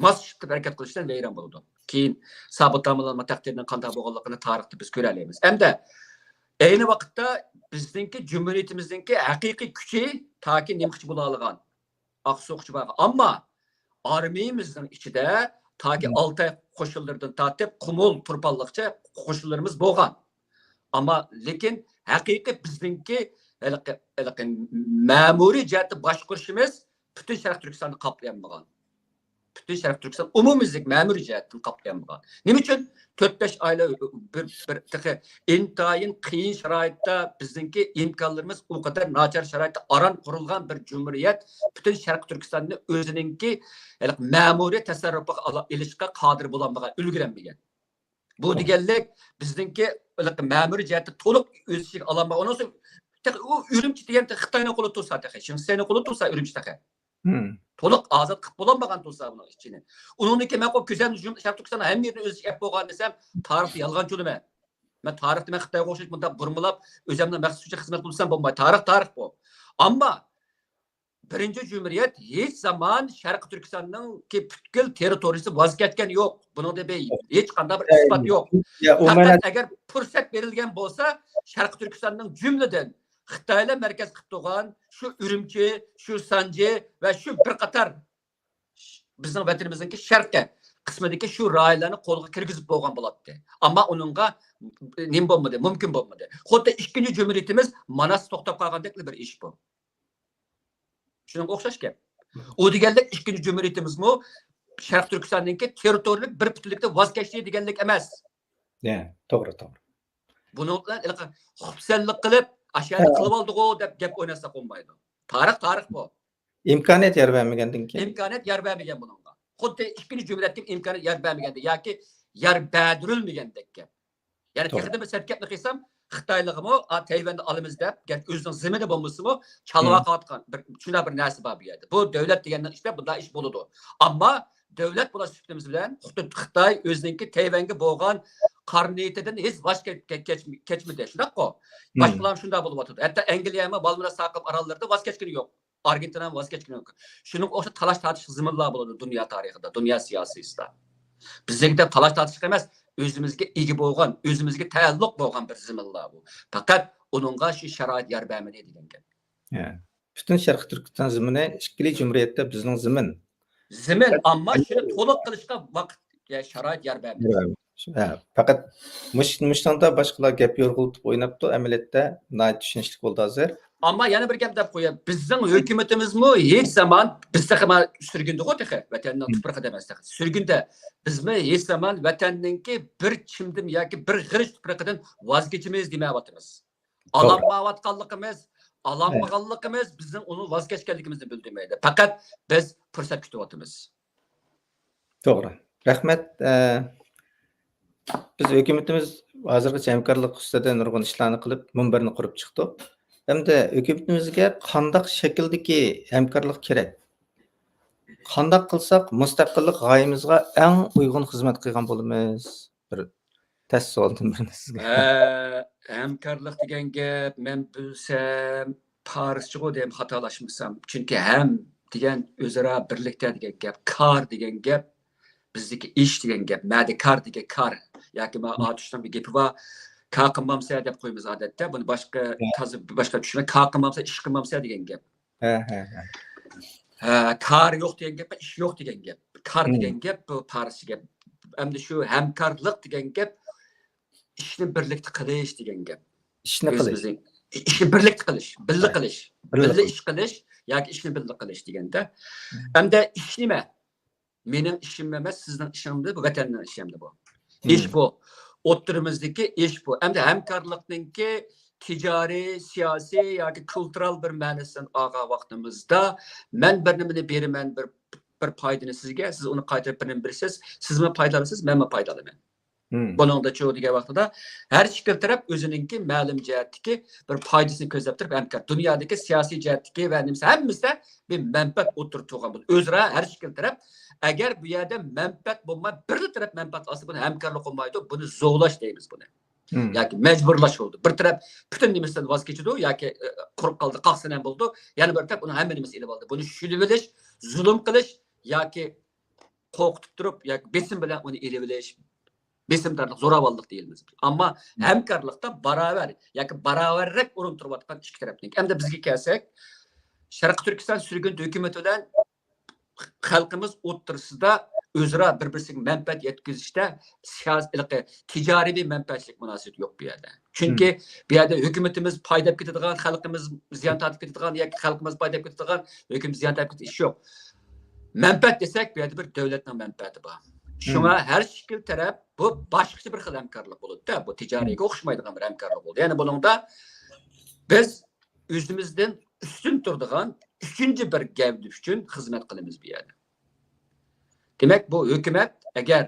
ماسلىشىپ ھەرىكەت قىلىش بىلەن ۋەيران بولىدۇ. كېيىن سابىت داموللام تەقدىرىنىڭ قانداق بولغانلىقىنى تارىختا بىز كۆرەلەيمىز. ئەمدى ئەينى ۋاقىتتا بىزنىڭكى جۇمھۇرىيىتىمىزنىڭكى ھەقىقىي كۈچى تاكى نېمىگىچە بولالىغان؟ ئاقسۇغىچە بارغان. ئەمما ئارمىيىمىزنىڭ ئىچىدە تاكى ئالتاي قوشۇنلىرىدىن تارتىپ قۇمۇل، تۇرپانلىقچە قوشۇنلىرىمىز بولغان. ئەمما لېكىن ھەقىقىي بىزنىڭكى ھېلىقى، ھېلىقى مەمۇرىي جەھەتتە باشقۇرۇشىمىز پۈتۈن شەرقىي تۈركىستاننى قاپلىيالمىغان. پۈتۈن شەرقىي تۈركىستان ئومۇميۈزلۈك مەمۇرىي جەھەتتىن قاپلىيالمىغان. نېمە ئۈچۈن؟ تۆت بەش ئايلار بىر، بىر تېخى ئىنتايىن قىيىن شارائىتتا، بىزنىڭكى ئىمكانلىرىمىز ئۇ قەدەر ناچار شارائىتتا ئاران قۇرۇلغان بىر جۇمھۇرىيەت پۈتۈن شەرقىي تۈركىستاننى ئۆزىنىڭكى ھېلىقى مەمۇرىي تەسەررۇپىغا ئېلىشقا قادىر بولالمىغان، ئۈلگۈرەلمىگەن. بۇ دېگەنلىك بىزنىڭكى مەمۇرىي جەھەتتە تولۇق ئۆز ئىچىگە ئالالمىغان. ئۇنىڭ ئۈستىگە تېخى ئۇ ئۈرۈمچى دېگەن تېخى خىتاينىڭ قولىدا تۇرسا، تېخى شىنخۇاينىڭ قولىدا تۇرسا ئۈرۈمچى تېخى. تولۇق ئازاد قىلىپ بولالمىغان تۇرسا بۇنىڭ ئىچىنى. ئۇنىڭدىن كېيىن مەن قويۇپ كۆزەمنى يۇمۇپ شەرقىي تۈركىستان ھەممە يېرىنى ئۆز ئىچىگە ئەپ بولغان دېسەم، تارىختا يالغانچى ئۇلىمەن. مەن تارىختا مەن خىتايغا ئوخشاش بۇنداق بۇرمىلاپ ئۆزەمنىڭ مەخسۇس ئۈچۈن خىزمەت قىلسام بولمايدۇ. تارىخ تارىخ بۇ. ئەمما بىرىنچى جۇمھۇرىيەت ھېچ زامان شەرقىي تۈركىستاننىڭكى پۈتكۈل تېررىتورىيىسى ۋاز كەچكەن يوق. بۇنىڭدا بىر ھېچقانداق بىر ئىسپات يوق. يا، ئۇ مەنە پەقەت ئەگەر پۇرسەت بېرىلگەن بولسا، شەرقىي تۈركىستاننىڭ جۈملىدىن خىتايلار مەركەز قىلىپ تۇرغان شۇ ئۈرۈمچى، شۇ سانجى ۋە شۇ بىر قاتار بىزنىڭ ۋەتىنىمىزنىڭكى شەرقىي قىسمىدىكى شۇ رايونلارنى قولغا كىرگۈزۈپ بولغان بولاتتى. ئەمما ئۇنىڭغا نېمە بولمىدى، مۇمكىن بولمىدى. خۇددى ئىككىنچى جۇمھۇرىيىتىمىز ماناستا توختاپ قالغاندەكلا بىر ئىش بۇ. شۇنىڭغا ئوخشاش گەپ. ئۇ دېگەنلىك ئىككىنچى جۇمھۇرىيىتىمىزمۇ شەرقىي تۈركىستاننىڭكى تېررىتورىيەلىك بىر پۈتۈنلۈكتىن ۋاز كەچتى دېگەنلىك ئەمەس. يە، توغرا، توغرا. بۇنىڭ بىلەن ھېلىقى خۇپسەنلىك قىلىپ، ئاشۇ يەردە ھە. قىلىۋالدىغۇ دەپ گەپ ئويناتساق بولمايدۇ. تارىخ تارىخ بۇ. ئىمكانىيەت يار بەرمىگەندىن كېيىن. ئىمكانىيەت يار بەرمىگەن بۇنىڭغا. خۇددى ئىككىنچى جۇمھۇرىيەتكە ئىمكانىيەت يار بەرمىگەندە ياكى يار بەردۈرۈلمىگەندەك گەپ. يەنى توغرا. تېخىدىن بىر سەت گەپنى قىلسام، خىتايلىقىمۇ، ئا، تەيۋەندە ئالىمىز دەپ، گەرچە ئۆزىنىڭ زېمىنى بولمىسىمۇ، چالۋاقاۋاتقان بىر شۇنداق بىر نەرسە بار بۇ يەردە. بۇ دۆلەت دېگەننىڭ ئىچىدە بۇنداق ئىش بولىدۇ. ئەمما دۆلەت بولۇش سۈپىتىمىز بىلەن خۇددى خىتاي ئۆزىنىڭكى تەيۋەنگە بولغان قارا نىيىتىدىن ھېچ ۋاز كەچ-، كەچ-، كەچمىدى، شۇنداققۇ؟ باشقىلارمۇ شۇنداق بولۇۋاتىدۇ. ھەتتا ئەنگلىيەمۇ بالموراس تاقىپ ئاراللىرىدا ۋاز كەچكىنى يوق. ئارگېنتىنا ۋاز كەچكىنى يوق. شۇنىڭغا ئوخشاش تالاش تارتىش زېمىنلار بولىدۇ دۇنيا تارىخىدا، دۇنيا سىياسىيسىدا. بىزنىڭكى دەپ تالاش تارتىشلىق ئەمەس، ئۆزىمىزگە ئىگە بولغان، ئۆزىمىزگە تەئەللۇق بولغان بىر زېمىنلار بۇ. پەقەت ئۇنىڭغا شۇ شارائىت يار بەرمىدى دېگەن گەپ. ھە. پۈتۈن شەرقىي تۈركىستان زېمىنى ئىككىلى جۇمھۇرىيەتتە بىزنىڭ زېمىن. زېمىن، ئەمما شۇنى تولۇق قىلىشقا ۋاقىت، يا، شارائىت يار بەرمىدى. ھە، پەقەت مۇش-، مۇشۇنىڭدا باشقىلار گەپ يورغىلىتىپ ئويناپتۇ، ئەمەلىيەتتە ناھايىتى چۈشىنىشلىك بولدى ھازىر. ئەمما يەنە بىر گەپ دەپ قوياي، بىزنىڭ ھۆكۈمىتىمىزمۇ ھېچ زامان، بىز تېخى مانا سۈرگۈندىغۇ تېخى، ۋەتەننىڭ تۇپرىقىدا ئەمەس تېخى. سۈرگۈندە بىزمۇ ھېچ زامان ۋەتەننىڭكى بىر چىمدىم ياكى بىر غېرىچ تۇپرىقىدىن ۋاز كېچىمىز دېمەيۋاتىمىز. توغرا. ئالالمايۋاتقانلىقىمىز، ئالالمىغانلىقىمىز بىزنىڭ ئۇنىڭ ۋاز كەچكەنلىكىمىزنى بىلدۈرمەيدۇ. پەقەت بىز پۇرسەت كۈتۈۋاتىمىز. توغرا. رەھمەت. ئە، بىز ھۆكۈمىتىمىز ھازىرغىچە ھەمكارلىق ئۈستىدە نۇرغۇن ئىشلارنى قىلىپ، مۇنبەرنى قۇرۇپ چىقتۇق. ئەمدى ھۆكۈمىتىمىزگە قانداق شەكىلدىكى ھەمكارلىق كېرەك؟ قانداق قىلساق مۇستەقىللىق غايىمىزغا ئەڭ ئۇيغۇن خىزمەت قىلغان بولىمىز؟ بىر تەس سوئالدىن بىرنى سىزگە. ھە، ھەمكارلىق دېگەن گەپ، مەن بىلسەم، پارسچىغۇ دەيمەن خاتالاشمىسام. چۈنكى ھەم دېگەن ئۆزئارا بىرلىكتە دېگەن گەپ، كار دېگەن گەپ، بىزدىكى ئىش دېگەن گەپ، مەدە كار دېگەن كار. ياكى ما ئاتۇشنىڭ بىر گېپى بار، كار قىلمامسە دەپ قويىمىز ئادەتتە. بۇنى باشقا، ھە. تازا باشقا چۈشىنىمەن. كار قىلمامسە، ئىش قىلمامسە دېگەن گەپ. ھە، ھە، ھە. ھە، كار يوق دېگەن گەپ، ئىش يوق دېگەن گەپ. كار دېگەن گەپ، بۇ پارسچە گەپ. ئەمدى شۇ ھەمكارلىق دېگەن گەپ، ئىشنى بىرلىكتە قىلىش دېگەن گەپ. ئىشنى قىلىش. ئۆزىمىزنىڭ ئىشنى بىرلىكتە قىلىش، بىللە قىلىش. بىللە بىللە قىلىش. ئىش قىلىش ياكى ئىشنى بىللە قىلىش دېگەندە. ئەمدى ئىش نېمە؟ مېنىڭ ئىشىم ئەمەس، سىزنىڭ ئىشىڭدى، بۇ ۋەتەننىڭ ئىشى ئەمدى بۇ. ئىش بۇ. ئوتتۇرىمىزدىكى ئىش بۇ. ئەمدى ھەمكارلىقنىڭكى تىجارىي، سىياسىي ياكى كۇلتۇرال بىر مەنىسىدىن ئالغان ۋاقتىمىزدا، مەن بىر نېمىنى بېرىمەن، بىر، بىر پايدىنى سىزگە، سىز ئۇنى قايتۇرۇپ بىر نېمە بېرىسىز، سىزمۇ پايدىلىنىسىز، مەنمۇ پايدىلىنىمەن. بۇنىڭدا چۇ دېگەن ۋاقتىدا ھەر ئىككىلا تەرەپ ئۆزىنىڭكى مەلۇم جەھەتتىكى بىر پايدىسىنى كۆزلەپ تۇرۇپ ھەمكار. دۇنيادىكى سىياسىي جەھەتتىكى ۋە نېمىسى ھەممىسىدە بىر مەنپەئەت ئوتتۇرىدا تۇرغان بولىدۇ. ئۆزئارا ھەر ئىككىلا تەرەپ، ئەگەر بۇ يەردە مەنپەئەت بولماي، بىرلا تەرەپ مەنپەئەت ئالسا، بۇنى ھەمكارلىق بولمايدۇ، بۇنى زورلاش دەيمىز بۇنى. ياكى مەجبۇرلاش بولىدۇ. بىر تەرەپ پۈتۈن نېمىسىدىن ۋاز كېچىدۇ ياكى، ئە، قۇرۇپ قالدى، قاقسىنەم بولىدۇ. يەنە بىر تەرەپ ئۇنىڭ ھەممە نېمىسىنى ئېلىۋالدى. بۇنى شۈلۈۋېلىش، زۇلۇم قىلىش ياكى قورقۇتۇپ تۇرۇپ ياكى بېسىم بىلەن ئۇنى ئېلىۋېلىش، بېسىمدارلىق، زوراۋانلىق دېيىلمىز. ئەمما ھەمكارلىقتا باراۋەر ياكى باراۋەررەك ئورۇن تۇرۇۋاتقان ئىككى تەرەپنىڭ. ئەمدى بىزگە كەلسەك، شەرقىي تۈركىستان سۈرگۈن ھۆكۈمىتى بىلەن خەلقىمىز ئوتتۇرىسىدا ئۆزئارا بىر-بىرسىگە مەنپەئەت يەتكۈزۈشتە سىياسىي، تىجارىي مەنپەئەتچىلىك مۇناسىۋىتى يوق بۇ يەردە. چۈنكى بۇ يەردە ھۆكۈمىتىمىز پايدا ئېلىپ كېتىدىغان، خەلقىمىز زىيان تارتىپ كېتىدىغان ياكى خەلقىمىز پايدا ئېلىپ كېتىدىغان، ھۆكۈمىتىمىز زىيان تارتىپ كېتىش ئىش يوق. مەنپەئەت دېسەك، بۇ يەردە بىر دۆلەتنىڭ مەنپەئەتى بار. شۇڭا ھەر ئىككىلا تەرەپ بۇ باشقىچە بىر خىل ھەمكارلىق بولىدۇ. بۇ تىجارىيگە ئوخشىمايدىغان بىر ھەمكارلىق بولدى. يەنى بۇنىڭدا بىز ئۆزىمىزدىن ئۈستۈن تۇرىدىغان ئۈچىنچى بىر گەۋدە ئۈچۈن خىزمەت قىلىمىز بۇ يەردە. دېمەك، بۇ ھۆكۈمەت، ئەگەر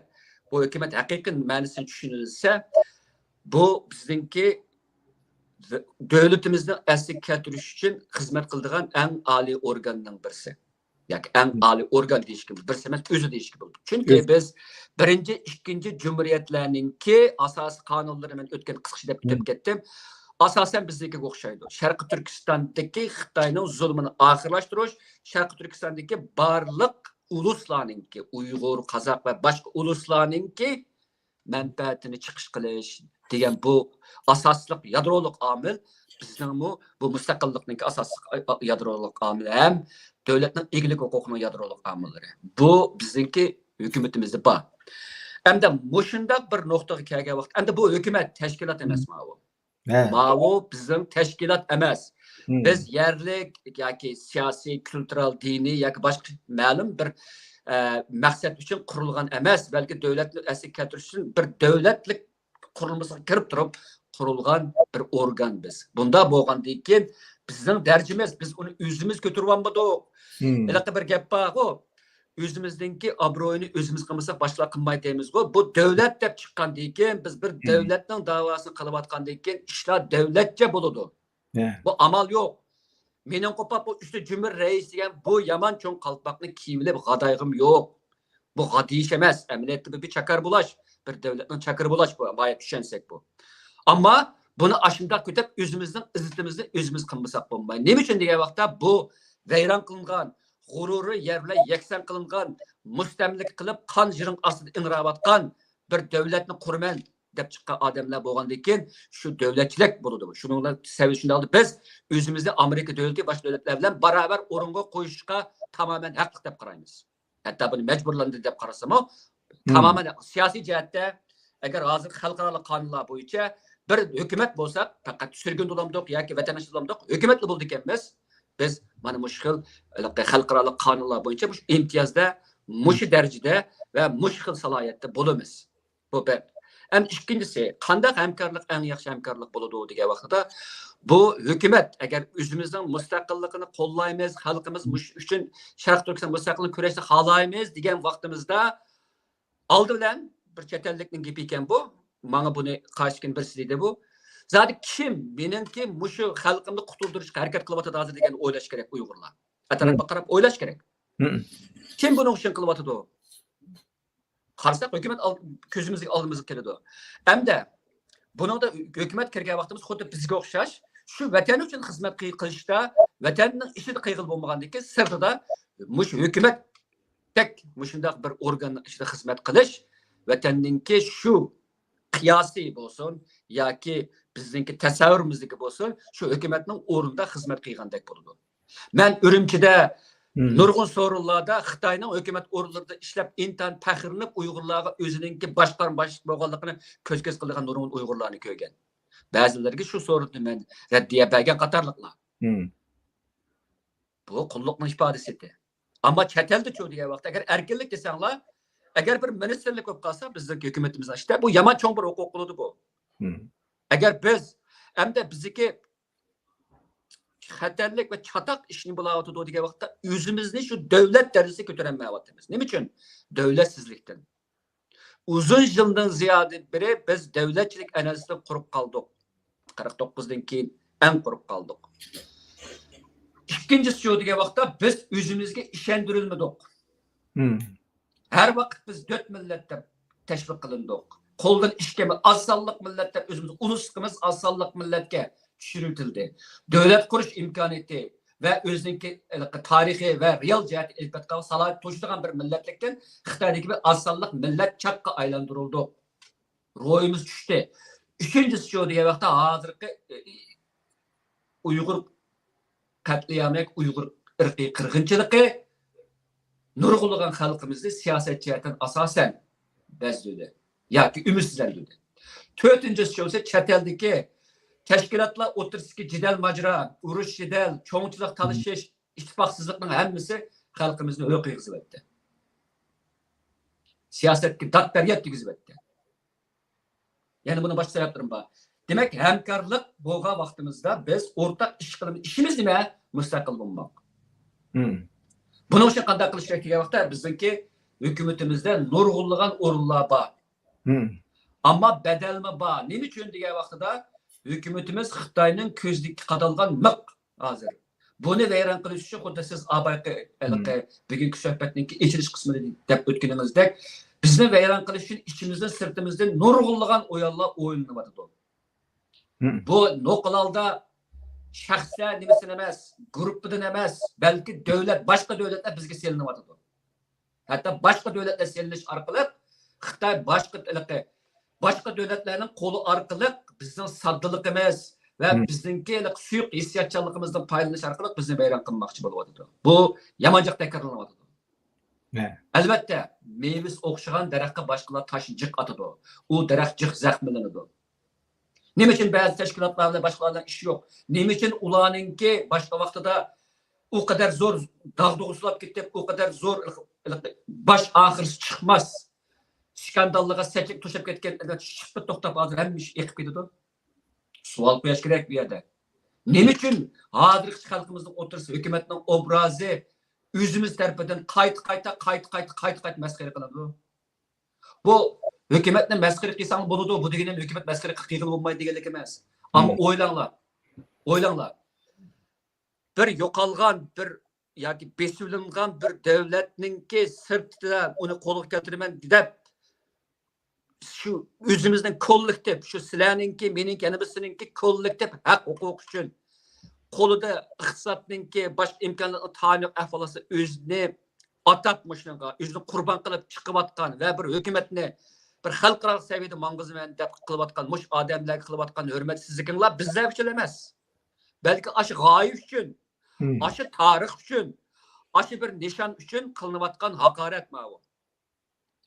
بۇ ھۆكۈمەت ھەقىقىي مەنىسىنى چۈشىنىلسە، بۇ بىزنىڭكى دۆلىتىمىزنى ئەسلىگە كەلتۈرۈش ئۈچۈن خىزمەت قىلىدىغان ئەڭ ئالىي ئورگاننىڭ بىرسى. ياكى ئەڭ ئالىي ئورگان دېيىشكە بولىدۇ. بىرسى ئەمەس، ئۆزى دېيىشكە بولىدۇ. چۈنكى بىز بىرىنچى، ئىككىنچى جۇمھۇرىيەتلەرنىڭكى ئاساسىي قانۇنلىرى، مەن ئۆتكەن قىسقىچە دەپ ئۆتۈپ كەتتىم. ئاساسەن بىزنىڭكىگە ئوخشايدۇ. شەرقىي تۈركىستاندىكى خىتاينىڭ زۇلمىنى ئاخىرلاشتۇرۇش، شەرقىي تۈركىستاندىكى بارلىق ئۇلۇسلارنىڭكى، ئۇيغۇر، قازاق ۋە باشقا ئۇلۇسلارنىڭكى مەنپەئەتىنى چىقىش قىلىش دېگەن بۇ ئاساسلىق يادرولۇق ئامىل، بىزنىڭمۇ بۇ مۇستەقىللىقنىڭكى ئاساسلىق يادرولۇق ئامىلى ھەم دۆلەتنىڭ ئىگىلىك ھوقۇقىنىڭ يادرولۇق ئامىللىرى. بۇ بىزنىڭكى ھۆكۈمىتىمىزدە بار. ئەمدى مۇشۇنداق بىر نۇقتىغا كەلگەن ۋاقىت، ئەمدى بۇ ھۆكۈمەت، تەشكىلات ئەمەسمۇ بۇ؟ ماۋۇ بىزنىڭ تەشكىلات ئەمەس. بىز يەرلىك ياكى سىياسىي، كۈلتۈرەل، دىنىي ياكى باشقا مەلۇم بىر، ئە، مەقسەت ئۈچۈن قۇرۇلغان ئەمەس، بەلكى دۆلەتنى ئەسلىگە كەلتۈرۈش ئۈچۈن بىر دۆلەتلىك قۇرۇلمىسىغا كىرىپ تۇرۇپ قۇرۇلغان بىر ئورگان بىز. بۇنداق بولغاندىن كېيىن بىزنىڭ دەرىجىمىز، بىز ئۇنى ئۆزىمىز كۆتۈرۈۋالمىدۇق. ھېلىقى بىر گەپ بارغۇ، ئۆزىمىزنىڭكى ئابرۇيىنى ئۆزىمىز قىلمىساق باشقىلار قىلماي دەيمىزغۇ. بۇ دۆلەت دەپ چىققاندىن كېيىن بىز بىر دۆلەتنىڭ داۋاسىنى قىلىۋاتقاندىن كېيىن ئىشلار دۆلەتچە بولىدۇ. بۇ ئامال يوق. مېنىڭ قوپاپ بۇ ئۈستى جۇمھۇر رەئىس دېگەن بۇ يامان چوڭ قالپاقنى كىيىۋېلىپ غادايغۇم يوق. بۇ غادىيىش ئەمەس. ئەمەلىيەتتە بۇ بىر چاكار بولاش، بىر دۆلەتنىڭ چاكىرى بولاش بۇ، بايا چۈشەنسەك بۇ. ئەمما بۇنى ئاشۇنداق كۆتەپ ئۆزىمىزنىڭ ئىززىتىمىزنى ئۆزىمىز قىلمىساق بولماي. نېمە ئۈچۈن دېگەن ۋاقىتتا بۇ ۋەيران قىلىنغان، غۇرۇرى يەر بىلەن يەكسان قىلىنغان، مۇستەملىكە قىلىپ قان جىرىڭ ئاستىدا ئىڭراۋاتقان بىر دۆلەتنى قۇرىمەن دەپ چىققان ئادەملەر بولغاندىن كېيىن شۇ دۆلەتچىلىك بولىدۇ. شۇنىڭ بىلەن سەۋەب شۇنداق، بىز ئۆزىمىزنى ئامېرىكا دۆلىتى باشقا دۆلەتلەر بىلەن باراۋەر ئورۇنغا قويۇشقا تامامەن ھەقلىق دەپ قارايمىز. ھەتتا بۇنى مەجبۇرلاندى دەپ قارىسىمۇ، تامامەن سىياسىي جەھەتتە، ئەگەر ھازىر خەلقئارالىق قانۇنلار بويىچە بىر ھۆكۈمەت بولساق، پەقەت سۈرگۈن بولامدۇق ياكى ۋەتەنداش بولامدۇق، ھۆكۈمەتلا بولىدىكەنمىز. بىز مانا مۇشۇ خىل خەلقئارالىق قانۇنلار بويىچە مۇشۇ ئىمتىيازدا، مۇشۇ دەرىجىدە ۋە مۇشۇ خىل سالاھىيەتتە بولىمىز. بۇ بىر. ئەمدى ئىككىنچىسى، قانداق ھەمكارلىق ئەڭ ياخشى ھەمكارلىق بولىدۇ دېگەن ۋاقتىدا، بۇ ھۆكۈمەت ئەگەر ئۆزىمىزنىڭ مۇستەقىللىقىنى قوللايمىز، خەلقىمىز مۇشۇ ئۈچۈن شەرقىي تۈركىستان مۇستەقىللىقىنى كۈرەشتە خالايمىز دېگەن ۋاقتىمىزدا، ئالدى بىلەن بىر چەت ئەللىكنىڭ گېپى ئىكەن بۇ، ماڭا بۇنى قارشى ئىكەن بىرسى دېدى بۇ. زادى كىم مېنىڭكى مۇشۇ خەلقىمنى قۇتۇلدۇرۇشقا ھەرىكەت قىلىۋاتىدۇ ھازىر دېگەن ئويلاش كېرەك ئۇيغۇرلار. ئەتراپقا قاراپ ئويلاش كېرەك. كىم بۇنىڭ ئۈچۈن قىلىۋاتىدۇ؟ قارىساق، ھۆكۈمەت ئال-، كۆزىمىزگە، ئالدىمىزغا كېلىدۇ. ئەمدى بۇنىڭدا ھۆكۈمەت كىرگەن ۋاقتىمىز خۇددى بىزگە ئوخشاش، شۇ ۋەتەن ئۈچۈن خىزمەت قىل-، قىلىشتا، ۋەتەننىڭ ئىچىدە قىلغىلى بولمىغاندىكى، سىرتىدا مۇشۇ ھۆكۈمەتتەك مۇشۇنداق بىر ئورگاننىڭ ئىچىدە خىزمەت قىلىش، ۋەتەننىڭكى شۇ قىياسى بولسۇن ياكى بىزنىڭكى تەسەۋۋۇرىمىزدىكى بولسۇن، شۇ ھۆكۈمەتنىڭ ئورنىدا خىزمەت قىلغاندەك بولىدۇ. مەن ئۈرۈمچىدە نۇرغۇن سورۇنلاردا خىتاينىڭ ھۆكۈمەت ئورۇنلىرىدا ئىشلەپ، ئىنتايىن پەخىرلىنىپ، ئۇيغۇرلارغا ئۆزىنىڭكى باشقارما باشلىق بولغانلىقىنى كۆز-كۆز قىلىدىغان نۇرغۇن ئۇيغۇرلارنى كۆرگەن. بەزىلىرىگە شۇ سورۇندا مەن رەددىيە بەرگەن قاتارلىقلار. بۇ قۇللۇقنىڭ ئىپادىسى. ئەمما چەت ئەلدىچۇ دېگەن ۋاقىت، ئەگەر ئەركىنلىك دېسەڭلار، ئەگەر بىر مىنىستىرلىك بولۇپ قالسا، بىزنىڭ ھۆكۈمىتىمىزنىڭ ئىچىدە بۇ يامان چوڭ بىر ھوقۇق بولىدۇ بۇ. ئەگەر بىز ئەمدى بىزدىكى خەتەرلىك ۋە چاتاق ئىشنى بولاۋاتىدۇ دېگەن ۋاقىتتا، ئۆزىمىزنى شۇ دۆلەت دەرىجىسىگە كۆتۈرەلمەيۋاتىمىز. نېمە ئۈچۈن؟ دۆلەتسىزلىكتىن. ئۇزۇن يىلدىن زىيادە بېرى بىز دۆلەتچىلىك ئەنئەنىسىدىن قۇرۇق قالدۇق. قىرىق توققۇزدىن كېيىن ئەڭ قۇرۇق قالدۇق. ئىككىنچىسى شۇ دېگەن ۋاقىتتا بىز ئۆزىمىزگە ئىشەندۈرۈلمىدۇق. ھەر ۋاقىت بىز دۆت مىللەت دەپ تەشۋىق قىلىندۇق. قولدىن ئىش كەلمەي، ئاز سانلىق مىللەت دەپ ئۆزىمىز، ئۇلۇسلۇقىمىز ئاز سانلىق مىللەتكە چۈشۈرۈۋېتىلدى. دۆلەت قۇرۇش ئىمكانىيىتى ۋە ئۆزىنىڭكى تارىخىي ۋە رېئال جەھەتتە ئېلىپ بېرىدىغان سالاھىيەت توشىدىغان بىر مىللەتلىكتىن خىتايدىكى بىر ئاز سانلىق مىللەت چاققا ئايلاندۇرۇلدۇق. روھىمىز چۈشتى. ئۈچىنچىسى شۇ دېگەن ۋاقىتتا ھازىرقى، ئۇيغۇر قەتلىئامى، ئۇيغۇر ئىرقىي قىرغىنچىلىقى نۇرغۇنلىغان خەلقىمىزنى سىياسەت جەھەتتىن ئاساسەن بەزلىدى ياكى ئۈمىدسىزلەندۈردى. تۆتىنچىسى بولسا چەت ئەلدىكى تەشكىلاتلار ئوتتۇرىسىدىكى جېدەل ماجىرا، ئۇرۇش جېدەل، چوڭچىلىق تالىشىش، ئىتتىپاقسىزلىقنىڭ ھەممىسى خەلقىمىزنى ھۆل قىلغۇزۇۋەتتى. سىياسەتكە دات بەرگەت دېگۈزۈۋەتتى. يەنە بۇنىڭ باشقا سەۋەبلىرىمۇ بار. دېمەك، ھەمكارلىق بولغان ۋاقتىمىزدا بىز ئورتاق ئىش قىلىمىز. ئىشىمىز نېمە؟ مۇستەقىل بولماق. بۇنىڭ ئۈچۈن قانداق قىلىش كېرەك دېگەن ۋاقىتتا، بىزنىڭكى ھۆكۈمىتىمىزدە نۇرغۇنلىغان ئورۇنلار بار. ئەمما بەدەلمۇ بار. نېمە ئۈچۈن دېگەن ۋاقتىدا، ھۆكۈمىتىمىز خىتاينىڭ كۆزىدىكى قادالغان مىخ ھازىر. بۇنى ۋەيران قىلىش ئۈچۈن خۇددى سىز ئاۋۋالقى ھېلىقى بۈگۈنكى سۆھبەتنىڭكى ئېچىلىش قىسمىدا دەپ ئۆتكىنىڭىزدەك، بىزنى ۋەيران قىلىش ئۈچۈن ئىچىمىزدىن، سىرتىمىزدىن نۇرغۇنلىغان ئويۇنلار ئوينىلىۋاتىدۇ. بۇ نوقۇل ھالدا شەخسلەر نېمىسىدىن ئەمەس، گۇرۇپپىدىن ئەمەس، بەلكى دۆلەت، باشقا دۆلەتلەر بىزگە سېلىنىۋاتىدۇ. ھەتتا باشقا دۆلەتلەر سېلىنىش ئارقىلىق خىتاي باشقا، باشقا دۆلەتلەرنىڭ قولى ئارقىلىق بىزنىڭ ساددىلىقىمىز ۋە بىزنىڭكى سۇيۇق ھېسسىياتچانلىقىمىزدىن پايدىلىنىش ئارقىلىق بىزنى ۋەيران قىلماقچى بولۇۋاتىدۇ. بۇ يامان جىق تەكرارلىنىۋاتىدۇ. ئەلۋەتتە، مېۋىسى ئوخشىغان دەرەخكە باشقىلار تاش جىق ئاتىدۇ. ئۇ دەرەخ جىق زەخىملىنىدۇ. نېمە ئۈچۈن بەزى تەشكىلاتلار بىلەن باشقىلار بىلەن ئىش يوق؟ نېمە ئۈچۈن ئۇلارنىڭكى باشقا ۋاقتىدا ئۇ قەدەر زور داغدۇغىسىلاپ كېتىپ، ئۇ قەدەر زور باش ئاخىرسى چىقماس ئىسكانداللىغا سەكرەپ توشاپ كەتكەن ئەلۋەتتە شىپپا توختاپ، ھازىر ھەممە ئىش ئېقىپ كېتىدۇ. سوئال قويۇش كېرەك بۇ يەردە. نېمە ئۈچۈن ھازىرغىچە خەلقىمىزنىڭ ئوتتۇرىسىدا ھۆكۈمەتنىڭ ئوبرازى ئۆزىمىز تەرىپىدىن قايتا، قايتا، قايتا، قايتا، قايتا، قايتا مەسخىرە قىلىنىدۇ؟ بۇ ھۆكۈمەتنى مەسخىرە قىلساڭ بولىدۇ، بۇ دېگىنىم ھۆكۈمەت مەسخىرە قىلغىلى بولمايدۇ دېگەنلىك ئەمەس. ئەمما ئويلاڭلار، ئويلاڭلار. بىر يوقالغان، بىر ياكى بېسىۋېلىنغان بىر دۆلەتنىڭكى سىرتىدا ئۇنى قولغا كەلتۈرىمەن دەپ، شۇ ئۆزىمىزنىڭ كوللېكتىپ، شۇ سىلەرنىڭكى، مېنىڭكى، يەنە بىرسىنىڭكى كوللېكتىپ ھەق ھوقۇق ئۈچۈن قولىدا ئىقتىسادنىڭكى باشقا ئىمكانلىقى تايىنلىق ئەھۋالاتتا ئۆزىنى ئاتاپ مۇشۇنىڭغا ئۆزىنى قۇربان قىلىپ چىقىۋاتقان ۋە بىر ھۆكۈمەتنى بىر خەلقئارالىق سەۋىيەدە ماڭغۇزىمەن دەپ قىلىۋاتقان مۇشۇ ئادەملەرگە قىلىۋاتقان ھۆرمەتسىزلىكىڭلار بىزلەر ئۈچۈن ئەمەس، بەلكى ئاشۇ غايە ئۈچۈن، ئاشۇ تارىخ ئۈچۈن، ئاشۇ بىر نىشان ئۈچۈن قىلىنىۋاتقان ھاقارەت ماۋۇ.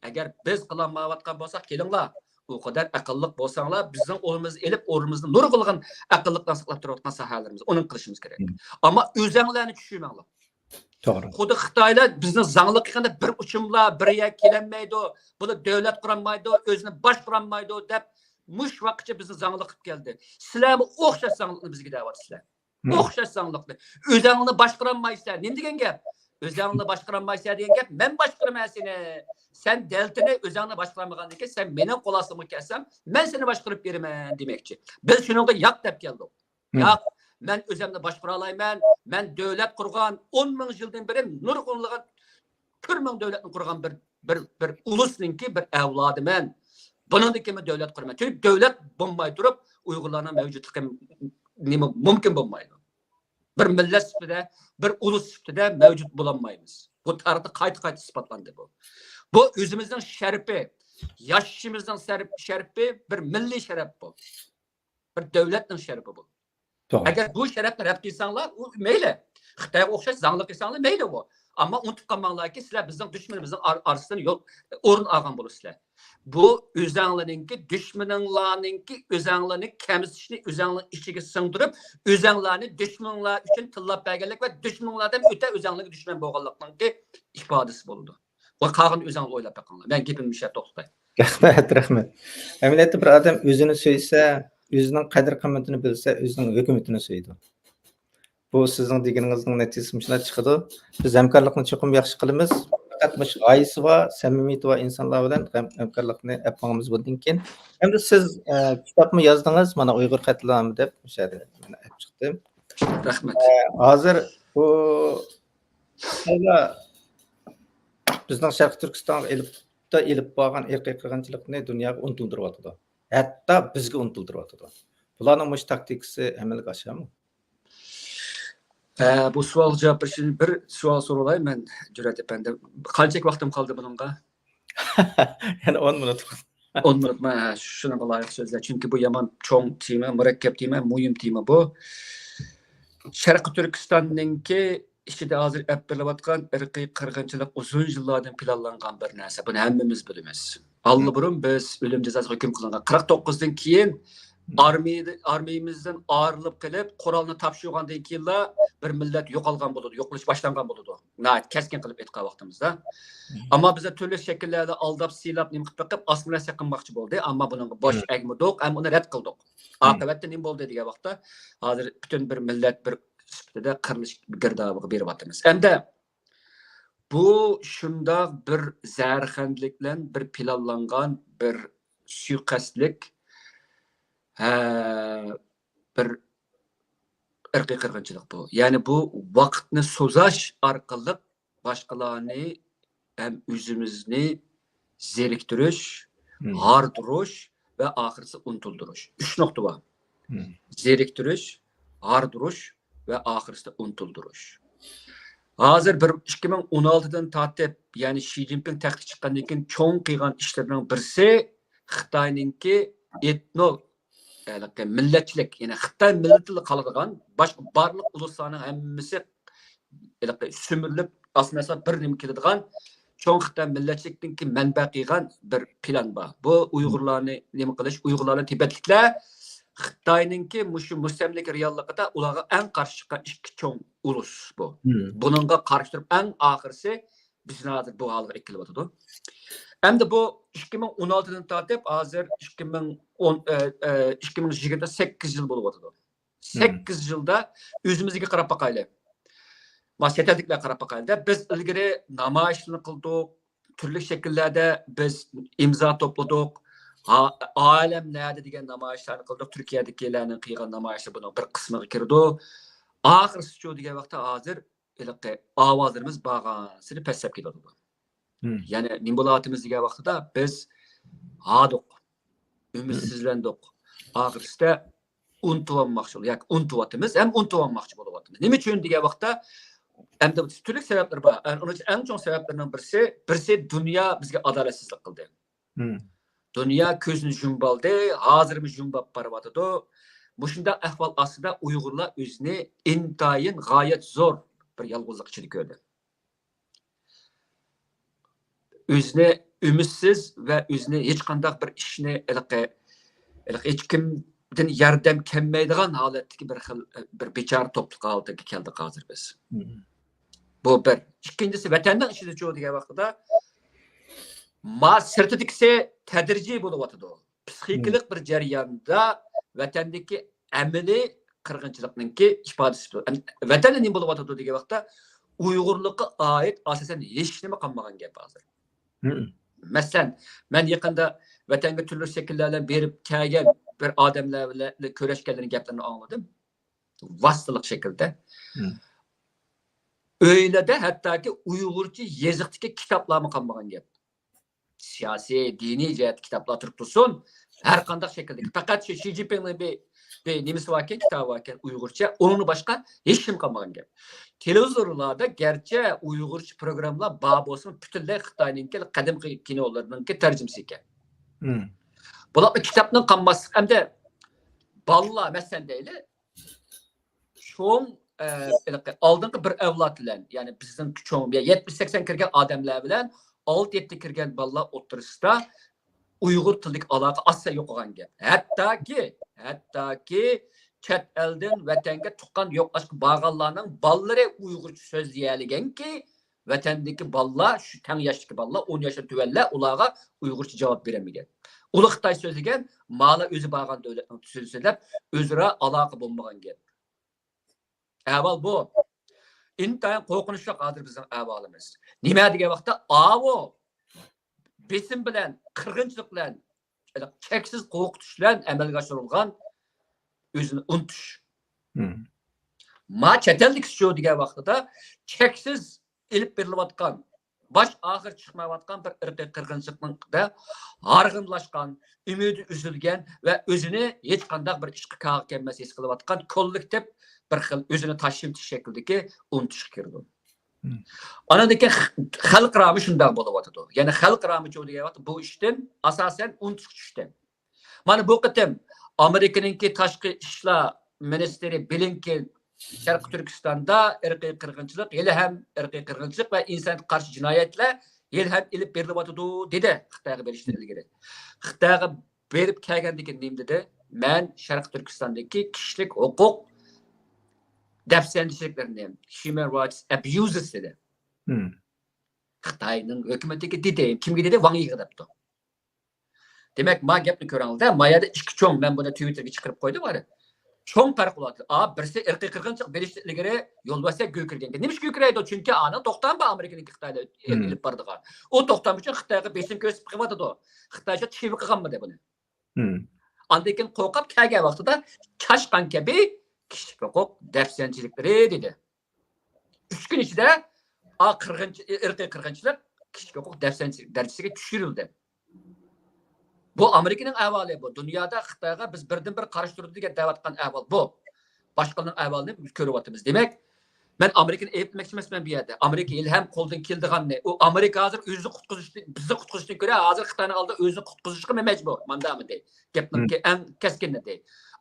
ئەگەر بىز قىلالمايۋاتقان بولساق، كېلىڭلار، ئۇ قەدەر ئەقىللىق بولساڭلار، بىزنىڭ ئورنىمىزنى ئېلىپ، ئورنىمىزدا نۇرغۇنلىغان ئەقىللىقلار ساقلاپ تۇرۇۋاتقان ساھەلىرىمىز، ئۇنى قىلىشىمىز كېرەك. ئەمما ئۆزەڭلارنى چۈشۈرمەڭلار. توغرا. خۇددى خىتايلار بىزنى زاڭلىق قىلغاندا بىر ئۇچۇملا بىر يەرگە كېلەلمەيدۇ، بۇلار دۆلەت قۇرالمايدۇ، ئۆزىنى باشقۇرالمايدۇ دەپ مۇشۇ ۋاقىتقىچە بىزنى زاڭلىق قىلىپ كەلدى. سىلەرمۇ ئوخشاش زاڭلىقنى بىزگە دەۋاتىسىلەر. ئوخشاش زاڭلىقنى. ئۆزەڭنى باشقۇرالمايسەن. نېمە دېگەن گەپ؟ ئۆزەڭنى باشقۇرالمايسەن دېگەن گەپ، مەن باشقۇرىمەن سېنى. سەن دەلتىنى ئۆزەڭنى باشقۇرالمىغاندىن كېيىن، سەن مېنىڭ قول ئاستىمغا كەلسەڭ، مەن سېنى باشقۇرۇپ بېرىمەن دېمەكچى. بىز شۇنىڭغا ياق دەپ كەلدۇق. ياق، مەن ئۆزۈمنى باشقۇرالايمەن. مەن دۆلەت قۇرغان، ئون مىڭ يىلدىن بېرى نۇرغۇنلىغان كۆرمىڭ دۆلەتنى قۇرغان بىر، بىر، بىر ئۇلۇسنىڭكى بىر ئەۋلادىمەن. بۇنىڭدىن كېيىن دۆلەت قۇرىمەن. چۈنكى دۆلەت بولماي تۇرۇپ ئۇيغۇرلارنىڭ مەۋجۇتلۇقى نېمە مۇمكىن بولمايدۇ. بىر مىللەت سۈپىتىدە، بىر ئۇلۇس سۈپىتىدە مەۋجۇت بولالمايمىز. بۇ تارىختا قايتا-قايتا ئىسپاتلاندى بۇ. بۇ ئۆزىمىزنىڭ شەرىپى، ياشىشىمىزنىڭ شەرىپى، بىر مىللىي شەرەپ بۇ. بىر دۆلەتنىڭ شەرىپى بۇ. توغرا. ئەگەر بۇ شەرەپنى رەت قىلساڭلار، ئۇ مەيلى. خىتايغا ئوخشاش زاڭلىق قىلساڭلار مەيلى ئۇ. ئەمما ئۇنتۇپ قالماڭلاركى، سىلەر بىزنىڭ دۈشمىنىمىزنىڭ ئار-، ئارىسىدىن يول، ئورۇن ئالغان بولىسىلەر. بۇ ئۆزەڭلارنىڭكى، دۈشمىنىڭلارنىڭكى ئۆزەڭلارنى كەمسىتىشنى ئۆزەڭلار ئىچىگە سىڭدۈرۈپ، ئۆزەڭلارنى دۈشمىنىڭلار ئۈچۈن تىللاپ بەرگەنلىك ۋە دۈشمىنىڭلاردىن ئۆتە ئۆزەڭلارگە دۈشمەن بولغانلىقنىڭكى ئىپادىسى بولىدۇ. ۋە قالغىنىنى ئۆزەڭلار ئويلاپ بېقىڭلار. مەن گېپىمنى مۇشۇ يەردە توختىتاي. رەھمەت، رەھمەت. ئەمەلىيەتتە بىر ئادەم ئۆزىنى سۆيسە، ئۆزىنىڭ قەدىر-قىممىتىنى بىلسە، ئۆزىنىڭ ھۆكۈمىتىنى سۆيىدۇ. بۇ سىزنىڭ دېگىنىڭىزنىڭ نەتىجىسى مۇشۇنداق چىقىدۇ. بىز ھەمكارلىقنى چوقۇم ياخشى قىلىمىز. پەقەت مۇشۇ غايىسى بار، سەمىمىيىتى بار ئىنسانلار بىلەن ھەم-، ھەمكارلىقنى ئەپ ماڭىمىز بۇندىن كېيىن. ئەمدى سىز، ئە، كىتابمۇ يازدىڭىز، مانا، ئۇيغۇر قەتلىئامى دەپ، مۇشۇ يەردە مانا ئەپ چىقتىم. رەھمەت. ئە، ھازىر بۇ خىتايلار بىزنىڭ شەرقىي تۈركىستانغا ئېلىپ، ئېلىپ بارغان ئىرقىي قىرغىنچىلىقنى دۇنياغا ئۇنتۇلدۇرۇۋاتىدۇ. ھەتتا بىزگە ئۇنتۇلدۇرۇۋاتىدۇ. بۇلارنىڭ مۇشۇ تاكتىكىسى ئەمەلگە ئاشامۇ؟ ئە، بۇ سوئالغا جاۋاب بېرىش ئۈچۈن بىر سوئال سوراۋالاي مەن، جۈرئەت ئەپەندى. قانچىلىك ۋاقتىم قالدى بۇنىڭغا؟ يەنە ئون مىنۇت. ئون مىنۇتما؟ ھە، شۇنىڭغا لايىق سۆزلەر. چۈنكى بۇ يامان چوڭ تېما، مۇرەككەپ تېما، مۇھىم تېما بۇ. شەرقىي تۈركىستاننىڭكى ئىچىدە ھازىر ئېلىپ بېرىلىۋاتقان ئىرقىي قىرغىنچىلىق ئۇزۇن يىللاردىن پىلانلانغان بىر نەرسە. بۇنى ھەممىمىز بىلىمىز. ئاللىبۇرۇن بىز ئۆلۈم جازاسىغا ھۆكۈم قىلىنغان قىرىق توققۇزدىن كېيىن ئارمىيەدە-، ئارمىيىمىزدىن ئايرىلىپ قېلىپ، قورالنى تاپشۇرغاندىن كېيىنلا بىر مىللەت يوقالغان بولىدۇ، يوقىلىش باشلانغان بولىدۇ. ناھايىتى كەسكىن قىلىپ ئېيتقان ۋاقتىمىزدا. ئەمما بىزدە تۈرلۈك شەكىللەردە ئالداپ، سىيلاپ، نېمە قىلىپ بېقىپ، ئاسمىنى سېقىنماقچى بولدى. ئەمما بۇنىڭغا باش ئەگمىدۇق ھەم ئۇنى رەت قىلدۇق. ئاقىۋەتتە نېمە بولدى دېگەن ۋاقىتتا، ھازىر پۈتۈن بىر مىللەت بىر سۈپىتىدە قىرىلىش گىردابىغا بېرىۋاتىمىز. ئەمدى بۇ شۇنداق بىر زەھەرخەندىلىك بىلەن بىر پىلانلانغان بىر سۇيىقەستلىك، ھە، بىر ئىرقىي قىرغىنچىلىق بۇ. يەنى بۇ ۋاقىتنى سوزاش ئارقىلىق باشقىلارنى ھەم ئۆزىمىزنى زېرىكتۈرۈش، ھاردۇرۇش ۋە ئاخىرسى ئۇنتۇلدۇرۇش. ئۈچ نۇقتا بار. زېرىكتۈرۈش، ھاردۇرۇش ۋە ئاخىرسىدا ئۇنتۇلدۇرۇش. ھازىر بىر ئىككى مىڭ ئون ئالتىدىن تارتىپ، يەنى شى جىنپىڭ تەختكە چىققاندىن كېيىن چوڭ قىلغان ئىشلىرىنىڭ بىرسى خىتاينىڭكى ئېتنو، ھېلىقى مىللەتچىلىك، يەنى خىتاي مىللىتىلا قالىدىغان، باشقا بارلىق ئۇلۇسلارنىڭ ھەممىسى ھېلىقى سۈمۈرۈلۈپ، ئاسمىسا بىر نېمە كېلىدىغان چوڭ خىتاي مىللەتچىلىكنىڭكى مەنبە قىلغان بىر پىلان بار. بۇ ئۇيغۇرلارنى نېمە قىلىش، ئۇيغۇرلارنى تىبەتلىكلەر خىتاينىڭكى مۇشۇ مۇستەملىكە رېئاللىقىدا ئۇلارغا ئەڭ قارشى چىققان ئىككى چوڭ ئۇلۇس بۇ. بۇنىڭغا قارشى تۇرۇپ، ئەڭ ئاخىرسى بىزنى ھازىر بۇ ھالغا ئەكېلىۋاتىدۇ. ئەمدى بۇ ئىككى مىڭ ئون ئالتىدىن تارتىپ ھازىر ئىككى مىڭ ئون، ئە، ئە، ئىككى مىڭ يىگىرمە سەككىز يىل بولۇۋاتىدۇ. سەككىز يىلدا ئۆزىمىزگە قاراپ باقايلى. ما چەت ئەلدىكىلەرگە قاراپ باقايلى-دە. بىز ئىلگىرى نامايىشلارنى قىلدۇق، تۈرلۈك شەكىللەردە بىز ئىمزا توپلىدۇق. ھا-، ئالەم نەدە دېگەن نامايىشلارنى قىلدۇق. تۈركىيەدىكىلەرنىڭ قىلغان نامايىشى بۇنىڭ بىر قىسمىغا كىرىدۇ. ئاخىرسىچۇ دېگەن ۋاقىتتا ھازىر ھېلىقى ئاۋازلىرىمىز بارغانسېرى پەسسەپ كېتىۋاتىدۇ. يەنى نېمە بولۇۋاتىمىز دېگەن ۋاقتىدا بىز ھاردۇق، ئۈمىدسىزلەندۇق. ئاخىرسىدا ئۇنتۇۋالماقچى ياكى ئۇنتۇۋاتىمىز ھەم ئۇنتۇۋالماقچى بولۇۋاتىمىز. نېمە ئۈچۈن دېگەن ۋاقىتتا، ئەمدى تۈرلۈك سەۋەبلەر بار. ئۇنىڭ ئىچىدە ئەڭ چوڭ سەۋەبلەرنىڭ بىرسى، بىرسى دۇنيا بىزگە ئادالەتسىزلىك قىلدى. دۇنيا كۆزىنى يۇمۇۋالدى، ھازىرمۇ يۇمۇپ بارىۋاتىدۇ. مۇشۇنداق ئەھۋال ئاستىدا ئۇيغۇرلار ئۆزىنى ئىنتايىن غايەت زور بىر يالغۇزلۇق ئىچىدە كۆردى. ئۆزىنى ئۈمىدسىز ۋە ئۆزىنى ھېچقانداق بىر ئىشنى ھېلىقى، ھېلىقى ھېچكىمدىن ياردەم كەلمەيدىغان ھالەتتىكى بىر خىل، بىر بىچارە توپلۇق ھالىتىگە كەلدۇق ھازىر بىز. بۇ بىر. ئىككىنچىسى، ۋەتەننىڭ ئىچىدىچۇ دېگەن ۋاقتىدا ما سىرتىدىكىسى تەدرىجىي بولۇۋاتىدۇ. پسىخىكىلىق بىر جەرياندا ۋەتەندىكى ئەمەلىي قىرغىنچىلىقنىڭكى ئىپادىسى بۇ. ۋەتەندە نېمە بولۇۋاتىدۇ دېگەن ۋاقىتتا، ئۇيغۇرلۇققا ئائىت ئاساسەن ھېچنېمە قالمىغان گەپ ھازىر. مەسىلەن، مەن يېقىندا ۋەتەنگە تۈرلۈك شەكىللەر بىلەن بېرىپ كەلگەن بىر ئادەملەر بىلەن كۆرۈشكەنلىرىنىڭ گەپلىرىنى ئاڭلىدىم. ۋاسىتىلىق شەكىلدە. ئۆيلەردە ھەتتاكى ئۇيغۇرچە يېزىقتىكى كىتابلارمۇ قالمىغان گەپ. سىياسىي، دىنىي جەھەتتە كىتابلار تۇرۇپ تۇرسۇن، ھەر قانداق شەكىلدىكى، پەقەت شۇ شى جىنپىڭنىڭ بىر، بىر نېمىسى باركەن، كىتابى باركەن ئۇيغۇرچە، ئۇنىڭدىن باشقا ھېچنېمە قالمىغان گەپ. تېلېۋىزورلاردا گەرچە ئۇيغۇرچە پروگراممىلار بار بولسىمۇ، پۈتۈنلەي خىتاينىڭكى قەدىمكى كىنولىرىنىڭكى تەرجىمىسى ئىكەن. بۇلاردا كىتابنىڭ قالماسلىقى، ئەمدى بالىلار، مەسىلەن دەيلى، چوڭ، ئە، ھېلىقى ئالدىنقى بىر ئەۋلاد بىلەن، يەنى بىزنىڭ چوڭ، يەتمىش سەكسەن كىرگەن ئادەملەر بىلەن ئالتە يەتتە كىرگەن بالىلار ئوتتۇرىسىدا ئۇيغۇر تىلىدىكى ئالاقە ئاساسەن يوقىغان گەپ. ھەتتاكى، ھەتتاكى چەت ئەلدىن ۋەتەنگە تۇغقان يوقلاشقا بارغانلارنىڭ بالىلىرى ئۇيغۇرچە سۆزلىيەلىگەنكى، ۋەتەندىكى بالىلار، شۇ تەڭ ياشتىكى بالىلار، ئون ياشتىن تۆۋەنلەر ئۇلارغا ئۇيغۇرچە جاۋاب بېرەلمىگەن. ئۇلۇق خىتاي سۆزلىگەن، مالا ئۆزى بارغان دۆلەتنىڭ تىلىنى سۆزلەپ، ئۆزئارا ئالاقە بولمىغان گەپ. ئەھۋال بۇ. ئىنتايىن قورقۇنچلۇق ھازىر بىزنىڭ ئەھۋالىمىز. نېمە دېگەن ۋاقىتتا، ئاۋۇ بېسىم بىلەن، قىرغىنچىلىق بىلەن، چەكسىز قورقۇتۇش بىلەن ئەمەلگە ئاشۇرۇلغان ئۆزىنى ئۇنتۇش. ما چەت ئەلدىكى شۇ دېگەن ۋاقتىدا چەكسىز ئېلىپ بېرىلىۋاتقان، باش ئاخىر چىقمايۋاتقان بىر ئىرقىي قىرغىنچىلىقنىڭدا ھارغىنلاشقان، ئۈمىدى ئۈزۈلگەن ۋە ئۆزىنى ھېچقانداق بىر ئىشقا كاغا كەلمەس ھېس قىلىۋاتقان كوللېكتىپ بىر خىل ئۆزىنى تاشلىۋېتىش شەكلىدىكى ئۇنتۇشقا كىرىدۇ. ئانىڭدىن كېيىن خەلقئارامۇ شۇنداق بولۇۋاتىدۇ. يەنى خەلقئارامۇچۇ دېگەن ۋاقىت بۇ ئىشتىن ئاساسەن ئۇنتۇشقا چۈشتى. مانا بۇ قېتىم ئامېرىكىنىڭكى تاشقى ئىشلار مىنىستىرى بلىنكېن شەرقىي تۈركىستاندا ئىرقىي قىرغىنچىلىق، ھېلىھەم ئىرقىي قىرغىنچىلىق ۋە ئىنسانىيەتكە قارشى جىنايەتلەر ھېلىھەم ئېلىپ بېرىلىۋاتىدۇ، دېدى خىتايغا بېرىشتىن ئىلگىرى. خىتايغا بېرىپ كەلگەندىن كېيىن نېمە دېدى؟ مەن شەرقىي تۈركىستاندىكى كىشىلىك ھوقۇق دەپسەندىچىلىكلىرىنى، human rights abuses دېدى. خىتاينىڭ ھۆكۈمىتىگە دېدى. كىمگە دېدى؟ ۋاڭ يىغا دەپتۇ. دېمەك، ما گەپنى كۆرۈڭلار-دە، ما يەردە ئىككى چوڭ، مەن بۇنى تىۋىتتېرگە چىقىرىپ قويدۇم ھازىر. چوڭ پەرق بولۇۋاتىدۇ. ئا، بىرسى ئىرقىي قىرغىنچىلىق بېرىشتىن ئىلگىرى يول بەرسە گۈلكىرىگەنگە. نېمە ئۈچۈن گۈلكىرەيدۇ؟ چۈنكى ئانىڭ توختامى بار ئامېرىكىنىڭكى خىتايدا ئېلىپ بارىدىغان. ئۇ توختام ئۈچۈن خىتايغا بېسىم كۆرسىتىپ قېلىۋاتىدۇ. خىتاي شۇ چىۋا قىلغانمىدى بۇنى؟ ئاندىن كېيىن قورقۇپ كەلگەن ۋاقتىدا چاشقان كەبى كىشىلىك ھوقۇق دەپسەندىچىلىكلىرى دېدى. ئۈچ كۈن ئىچىدە ئا، قىرغىنچ-، ئىرقىي قىرغىنچىلىق كىشىلىك ھوقۇق دەپسەندىچىلىك دەرىجىسىگە چۈشۈرۈلدى. بۇ ئامېرىكىنىڭ ئەھۋالى بۇ. دۇنيادا خىتايغا بىز بىردىن بىر قارشى تۇرىدۇ دېگەن دەۋاتقان ئەھۋال بۇ. باشقىلارنىڭ ئەھۋالىنى بىز كۆرۈۋاتىمىز. دېمەك، مەن ئامېرىكىنى ئەيىبلىمەكچى ئەمەسمەن بۇ يەردە. ئامېرىكا ھېلىھەم قولىدىن كېلىدىغاننى، ئۇ ئامېرىكا ھازىر ئۆزىنى قۇتقۇزۇشنى، بىزنى قۇتقۇزۇشتىن كۆرە ھازىر خىتاينىڭ ئالدىدا ئۆزىنى قۇتقۇزۇشقا مەجبۇر. ماندامىدى؟ گەپنىڭكى ئەڭ كەسكىنلىرى.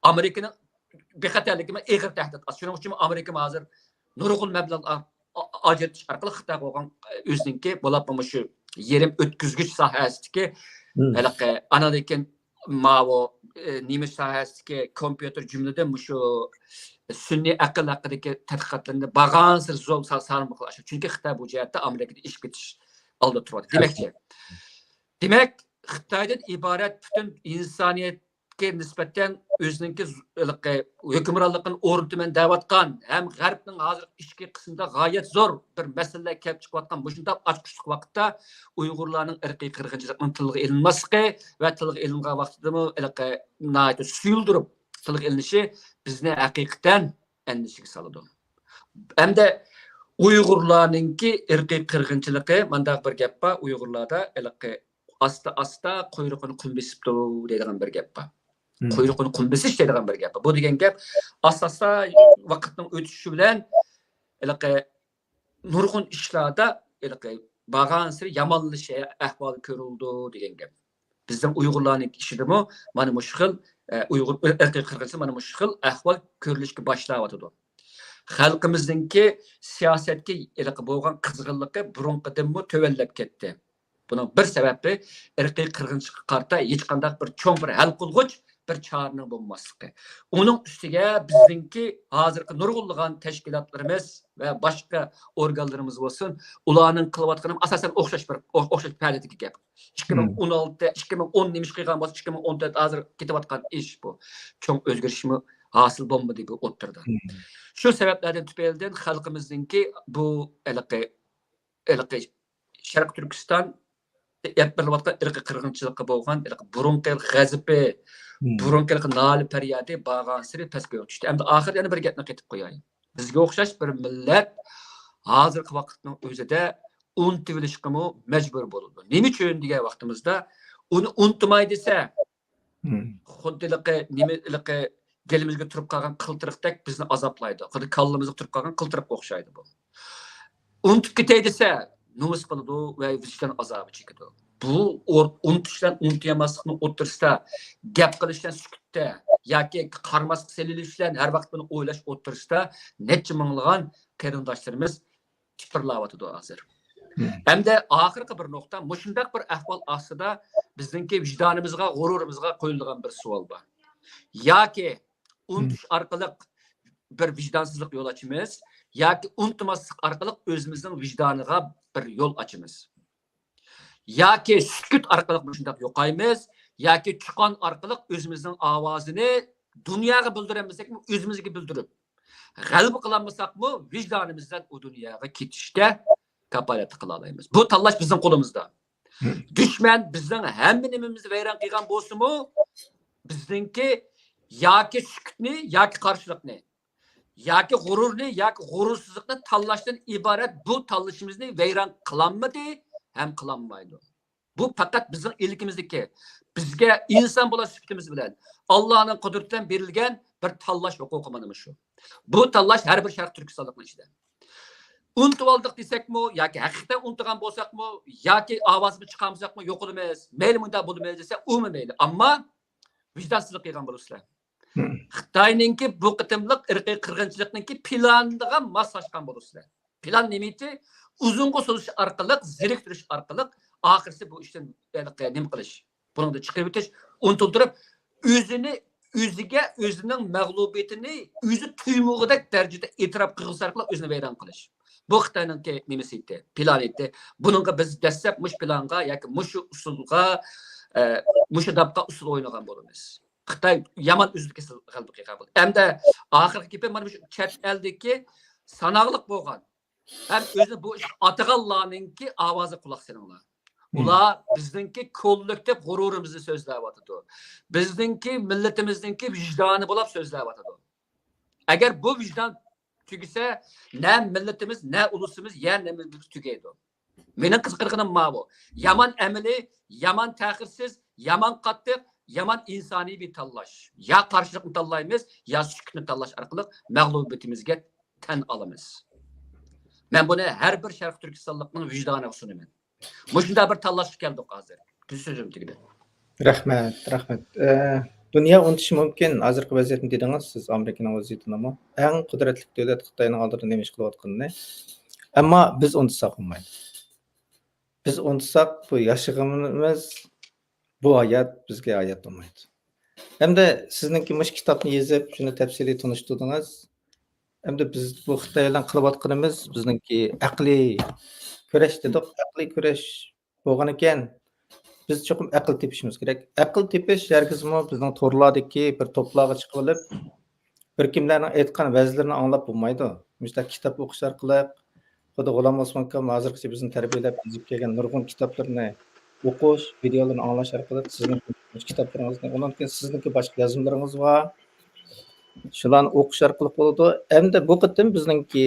ئامېرىكىنىڭ بىخەتەرلىكىمۇ ئېغىر تەھدىت. شۇنىڭ ئۈچۈن ئامېرىكىمۇ ھازىر نۇرغۇن مەبلەغ ئا-، ئا-، ئاجرىتىش ئارقىلىق خىتايغا بولغان ئۆزىنىڭكى بولۇپمۇ مۇشۇ يېرىم ئۆتكۈزگۈچ ساھەسىدىكى ھېلىقى، ئانىڭدىن كېيىن ماۋۇ، ئە، نېمە ساھەسىدىكى كومپيۇتېر، جۈملىدىن مۇشۇ سۈنئىي ئەقىل ھەققىدىكى تەتقىقاتلىرىنى بارغانسېرى زور سا-، سانىمۇ ئاشۇ. چۈنكى خىتاي بۇ جەھەتتە ئامېرىكىدىن ئېشىپ كېتىش ئالدىدا تۇرۇۋاتىدۇ. دېمەكچى، دېمەك، خىتايدىن ئىبارەت پۈتۈن ئىنسانىيەتكە نىسبەتەن ئۆزىنىڭكى ز-، ھېلىقى ھۆكۈمرانلىقىنى ئورنىتىمەن دەۋاتقان ھەم غەربنىڭ ھازىر ئىچكى قىسمىدا غايەت زور بىر مەسىلىلەر كېلىپ چىقىۋاتقان مۇشۇنداق ئاچقۇچلۇق ۋاقىتتا ئۇيغۇرلارنىڭ ئىرقىي قىرغىنچىلىقىنىڭ تىلغا ئېلىنماسلىقى ۋە تىلغا ئېلىنغان ۋاقتىدىمۇ ھېلىقى ناھايىتى سۇيۇلدۇرۇپ تىلغا ئېلىنىشى بىزنى ھەقىقەتەن ئەندىشىگە سالىدۇ. ئەمدى ئۇيغۇرلارنىڭكى ئىرقىي قىرغىنچىلىقى، مانداق بىر گەپ بار، ئۇيغۇرلاردا ھېلىقى ئاستا-ئاستا قۇيرۇقىنى قۇم بېسىپتۇ دەيدىغان بىر گەپ بار. قۇيرۇقىنى قۇم بېسىش دەيدىغان بىر گەپ بار. بۇ دېگەن گەپ ئاستا-ئاستا ۋاقىتنىڭ ئۆتۈشى بىلەن ھېلىقى نۇرغۇن ئىشلاردا ھېلىقى بارغانسېرى يامانلىشىش ئەھۋالى كۆرۈلىدۇ دېگەن گەپ. بىزنىڭ ئۇيغۇرلارنىڭ ئىچىدىمۇ مانا مۇشۇ خىل، ئە، ئۇيغۇر ئىرقىي قىرغىنچىلىقى مانا مۇشۇ خىل ئەھۋال كۆرۈلۈشكە باشلاۋاتىدۇ. خەلقىمىزنىڭكى سىياسەتكە ھېلىقى بولغان قىزغىنلىقى بۇرۇنقىدىنمۇ تۆۋەنلەپ كەتتى. بۇنىڭ بىر سەۋەبى ئىرقىي قىرغىنچىلىققا قارىتا ھېچقانداق بىر چوڭ بىر ھەل قىلغۇچ بىر چارىنىڭ بولماسلىقى. ئۇنىڭ ئۈستىگە بىزنىڭكى ھازىرقى نۇرغۇنلىغان تەشكىلاتلىرىمىز ۋە باشقا ئورگانلىرىمىز بولسۇن، ئۇلارنىڭ قىلىۋاتقىنى ئاساسەن ئوخشاش بىر، ئو-، ئوخشاش پائالىيەتتىكى گەپ. ئىككى مىڭ ئون ئالتە، ئىككى مىڭ ئون نېمە ئىش قىلغان بولسا، ئىككى مىڭ ئون تۆت ھازىر كېتىۋاتقان ئىش بۇ. چوڭ ئۆزگىرىشمۇ ھاسىل بولمىدى بۇ ئوتتۇرىدا. شۇ سەۋەبلەردىن تۈپەيلىدىن خەلقىمىزنىڭكى بۇ ھېلىقى، ھېلىقى شەرقىي تۈركىستان ئېلىپ بېرىلىۋاتقان ئىرقىي قىرغىنچىلىققا بولغان ھېلىقى بۇرۇنقى غەزىپى، بۇرۇنقى ھېلىقى نالە پەريادى بارغانسېرى پەسكويغا چۈشتى. ئەمدى ئاخىرىدا يەنە بىر گەپنى قېتىپ قوياي. بىزگە ئوخشاش بىر مىللەت ھازىرقى ۋاقىتنىڭ ئۆزىدە ئۇنتۇۋېلىشقىمۇ مەجبۇر بولىدۇ. نېمە ئۈچۈن دېگەن ۋاقتىمىزدا، ئۇنى ئۇنتۇماي دېسە، خۇددى ھېلىقى نېمە، ھېلىقى گېلىمىزگە تۇرۇپ قالغان قىلتىرىقتەك بىزنى ئازابلايدۇ. خۇددى كاللىمىزغا تۇرۇپ قالغان قىلتىرىققا ئوخشايدۇ بۇ. ئۇنتۇپ كېتەي دېسە، نومۇس قىلىدۇ ۋە ۋىجدان ئازابى چېكىدۇ. بۇ ئور-، ئۇنتۇش بىلەن ئۇنتۇيالماسلىقنىڭ ئوتتۇرىسىدا گەپ قىلىش بىلەن سۈكۈتتە ياكى قارىماسقا سېلىنىش بىلەن ھەر ۋاقىت بۇنى ئويلاش ئوتتۇرىسىدا نەچچە مىڭلىغان قېرىنداشلىرىمىز تىپىرلاۋاتىدۇ ھازىر. ھەمدە ئاخىرقى بىر نۇقتا، مۇشۇنداق بىر ئەھۋال ئاستىدا بىزنىڭكى ۋىجدانىمىزغا، غۇرۇرىمىزغا قويۇلىدىغان بىر سوئال بار. ياكى ئۇنتۇش ئارقىلىق بىر ۋىجدانسىزلىق يول ئاچىمىز، ياكى ئۇنتۇماسلىق ئارقىلىق ئۆزىمىزنىڭ ۋىجدانىغا بىر يول ئاچىمىز. ياكى سۈكۈت ئارقىلىق مۇشۇنداق يوقايمىز، ياكى چۇقان ئارقىلىق ئۆزىمىزنىڭ ئاۋازىنى دۇنياغا بىلدۈرەلمىسەكمۇ، ئۆزىمىزگە بىلدۈرۈپ، غەلىبە قىلالمىساقمۇ، ۋىجدانىمىز بىلەن ئۇ دۇنياغا كېتىشكە كاپالەتلىك قىلالايمىز. بۇ تاللاش بىزنىڭ قولىمىزدا. دۈشمەن بىزنىڭ ھەممە نېمىمىزنى ۋەيران قىلغان بولسىمۇ، بىزنىڭكى ياكى سۈكۈتنى، ياكى قارشىلىقنى، ياكى غۇرۇرنى، ياكى غۇرۇرسىزلىقنى تاللاشتىن ئىبارەت بۇ تاللىشىمىزنى ۋەيران قىلالمىدى ھەم قىلالمايدۇ. بۇ پەقەت بىزنىڭ ئىلكىمىزدىكى، بىزگە ئىنسان بولۇش سۈپىتىمىز بىلەن ئاللانىڭ قۇدرىتى بىلەن بېرىلگەن بىر تاللاش ھوقۇقى مانا مۇشۇ. بۇ تاللاش ھەر بىر شەرقىي تۈركىستانلىقنىڭ ئىچىدە. ئۇنتۇۋالدۇق دېسەكمۇ ياكى ھەقىقەتەن ئۇنتۇغان بولساقمۇ ياكى ئاۋازىمىزنى چىقارمىساقمۇ يوقىلىمىز، مەيلى مۇنداق بولىمىز دېسە ئۇمۇ مەيلى. ئەمما ۋىجدانسىزلىق قىلغان بولىسىلەر. خىتاينىڭكى بۇ قېتىملىق ئىرقىي قىرغىنچىلىقنىڭكى پىلانىغا ماسلاشقان بولىسىلەر. پىلان نېمىتى؟ ئۇزۇنغا سوزۇش ئارقىلىق، زېرىكتۈرۈش ئارقىلىق ئاخىرسى بۇ ئىشتىن نېمە قىلىش، بۇنىڭدىن چىقىرىۋېتىش، ئۇنتۇلدۇرۇپ، ئۆزىنى، ئۆزىگە ئۆزىنىڭ مەغلۇبىيىتىنى ئۆزى تۇيمىغۇدەك دەرىجىدە ئېتىراپ قىلغۇسى ئارقىلىق ئۆزىنى ۋەيران قىلىش. بۇ خىتاينىڭكى نېمىسى ئىدى، پىلانى ئىدى. بۇنىڭغا بىز دەسسەپ مۇشۇ پىلانغا ياكى مۇشۇ ئۇسۇلغا، ئە، مۇشۇ داپقا ئۇسۇل ئوينىغان بولىمىز. خىتاي يامان ئۆزىدىكى غەلىبە قىلغان بولدى. ئەمدى ئاخىرقى گېپى مانا مۇشۇ چەت ئەلدىكى ساناقلىق بولغان ھەم ئۆزىنى بۇ ئىشقا ئاتىغانلارنىڭكى ئاۋازىغا قۇلاق سېلىڭلار. ئۇلار بىزنىڭكى كوللېكتىپ غۇرۇرىمىزنى سۆزلەۋاتىدۇ. بىزنىڭكى مىللىتىمىزنىڭكى ۋىجدانى بولاپ سۆزلەۋاتىدۇ. ئەگەر بۇ ۋىجدان تۈگىسە، نە مىللىتىمىز، نە ئۇلۇسىمىز، يە نېمىمىز تۈگەيدۇ. مېنىڭ قىزىقىدىغىنىم ماۋۇ. يامان ئەمەلىي، يامان تەخىرسىز، يامان قاتتىق، يامان ئىنسانىيەتسىز تاللاش. يا قارشىلىقنى تاللايمىز، يا سۈكۈتنى تاللاش ئارقىلىق مەغلۇبىيىتىمىزگە تەن ئالىمىز. مەن بۇنى ھەر بىر شەرقىي تۈركىستانلىقنىڭ ۋىجدانىغا سۇنىمەن. مۇشۇنداق بىر تاللاشقا كەلدۇق ھازىر. بۇ سۆزۈم تۈگىدى. رەھمەت، رەھمەت. ئە، دۇنيا ئۇنتۇشى مۇمكىن ھازىرقى ۋەزىيەتنى دېدىڭىز سىز، ئامېرىكىنىڭ ۋەزىيىتىنىمۇ. ئەڭ قۇدرەتلىك دۆلەت خىتاينىڭ ئالدىدا نېمە ئىش قىلىۋاتقىنىنى. ئەمما بىز ئۇنتۇساق بولمايدۇ. بىز ئۇنتۇساق، بۇ ياشىغىنىمىز، بۇ ھايات بىزگە ھايات بولمايدۇ. ئەمدى سىزنىڭكى مۇشۇ كىتابنى يېزىپ، شۇنى تەپسىلىي تونۇشتۇردىڭىز. ئەمدى بىز بۇ خىتاي بىلەن قىلىۋاتقىنىمىز بىزنىڭكى ئەقلىي كۈرەش دېدۇق، ئەقلىي كۈرەش بولغانىكەن، بىز چوقۇم ئەقىل تېپىشىمىز كېرەك. ئەقىل تېپىش ھەرگىزمۇ بىزنىڭ تورلاردىكى بىر توپلارغا چىقىۋېلىپ، بىر كىملەرنىڭ ئېيتقان ۋەزلىرىنى ئاڭلاپ بولمايدۇ. مۇشۇنداق كىتاب ئوقۇش ئارقىلىق، خۇددى غۇلام ئوسمان ئاكام ھازىرغىچە بىزنى تەربىيەلەپ يېزىپ كەلگەن نۇرغۇن كىتابلىرىنى ئوقۇش، ۋىدېئولىرىنى ئاڭلاش ئارقىلىق سىزنىڭ كىتابلىرىڭىزنى، ئۇنىڭدىن كېيىن سىزنىڭكى باشقا يازمىلىرىڭىز بار. شۇلارنى ئوقۇش ئارقىلىق بولىدۇ. ئەمدى بۇ قېتىم بىزنىڭكى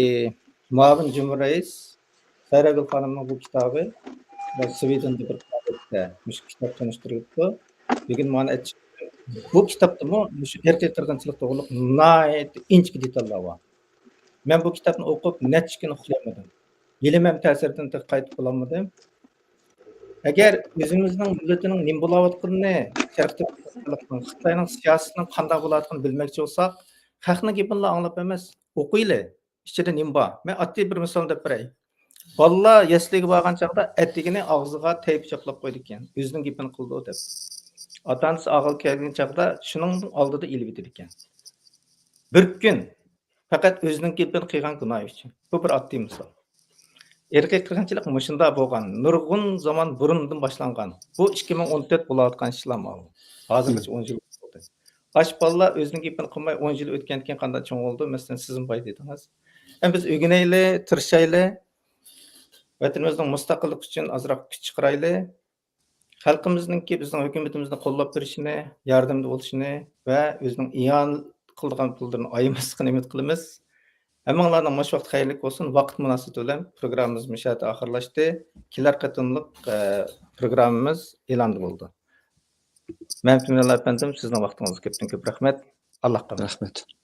مۇئاۋىن جۇمھۇر رەئىس سەھرەگۈل خانىمنىڭ بۇ كىتابى، سۋىدېندە بىر پائالىيەتتە مۇشۇ كىتاب تونۇشتۇرۇپتۇ. بۈگۈن مانا ئەچىق. بۇ كىتابتىمۇ مۇشۇ ئىرقىي قىرغىنچىلىق توغرۇلۇق ناھايىتى ئىنچىكە دېتاللار بار. مەن بۇ كىتابنى ئوقۇپ نەچچە كۈن ئۇخلىيالمىدىم. ھېلىمۇ ھەم تەسىردىن تېخى قايتىپ بولالمىدىم. ئەگەر ئۆزىمىزنىڭ مىللىتىنىڭ نېمە بولۇۋاتقىنىنى، شەرقىي تۈركىستانلىقنىڭ، خىتاينىڭ سىياسىتىنىڭ قانداق بولۇۋاتقىنىنى بىلمەكچى بولساق، خەقنىڭ گېپىنىلا ئاڭلاپ ئەمەس، ئوقۇيلى. ئىچىدە نېمە بار؟ مەن ئاددىي بىر مىسال دەپ بېرەي. بالىلار يەسلىگە بارغان چاغدا ئەتىگىنى ئاغزىغا تەيپ چاپلاپ قويىدىكەن، ئۆزىنىڭ گېپىنى قىلىدۇ دەپ. ئاتا-ئانىسى ئاغزىغا كەلگەن چاغدا شۇنىڭ ئالدىدا ئېلىۋېتىدىكەن. بىر كۈن پەقەت ئۆزىنىڭ گېپىنى قىلغان گۇناھى ئۈچۈن. بۇ بىر ئاددىي مىسال. ئىرقىي قىرغىنچىلىق مۇشۇنداق بولغان. نۇرغۇن زامان بۇرۇندىن باشلانغان. بۇ ئىككى مىڭ ئون تۆت بولۇۋاتقان ئىشلار ماۋۇ. ھازىرغىچە ئون يىل بولدى. ئاش بالىلار ئۆزىنىڭ گېپىنى قىلماي ئون يىل ئۆتكەندىن كېيىن قانداق چوڭ بولىدۇ؟ مەسىلەن، سىزمۇ باي دېدىڭىز. ئەمما بىز ئۆگىنەيلى، تىرىشايلى. ۋەتىنىمىزنىڭ مۇستەقىللىقى ئۈچۈن ئازراق كۈچ چىقىرايلى. خەلقىمىزنىڭكى بىزنىڭ ھۆكۈمىتىمىزنى قوللاپ بېرىشىنى، ياردىمىدە بولۇشىنى ۋە ئۆزىنىڭ ئىئانە قىلىدىغان پۇللىرىنى ئايىماسلىقىنى ئۈمىد قىلىمىز. ھەممىڭلارنىڭ مۇشۇ ۋاقتى خەيرلىك بولسۇن. ۋاقىت مۇناسىۋىتى بىلەن پروگراممىمىز مۇشۇ يەردە ئاخىرلاشتى. كېلەر قېتىملىق، ئە، پروگراممىمىز ئېلاندا بولىدۇ. مەمتىمىن ئەپەندىم، سىزنىڭ ۋاقتىڭىزغا كۆپتىن كۆپ رەھمەت. ئاللاھقا ئامانەت. رەھمەت.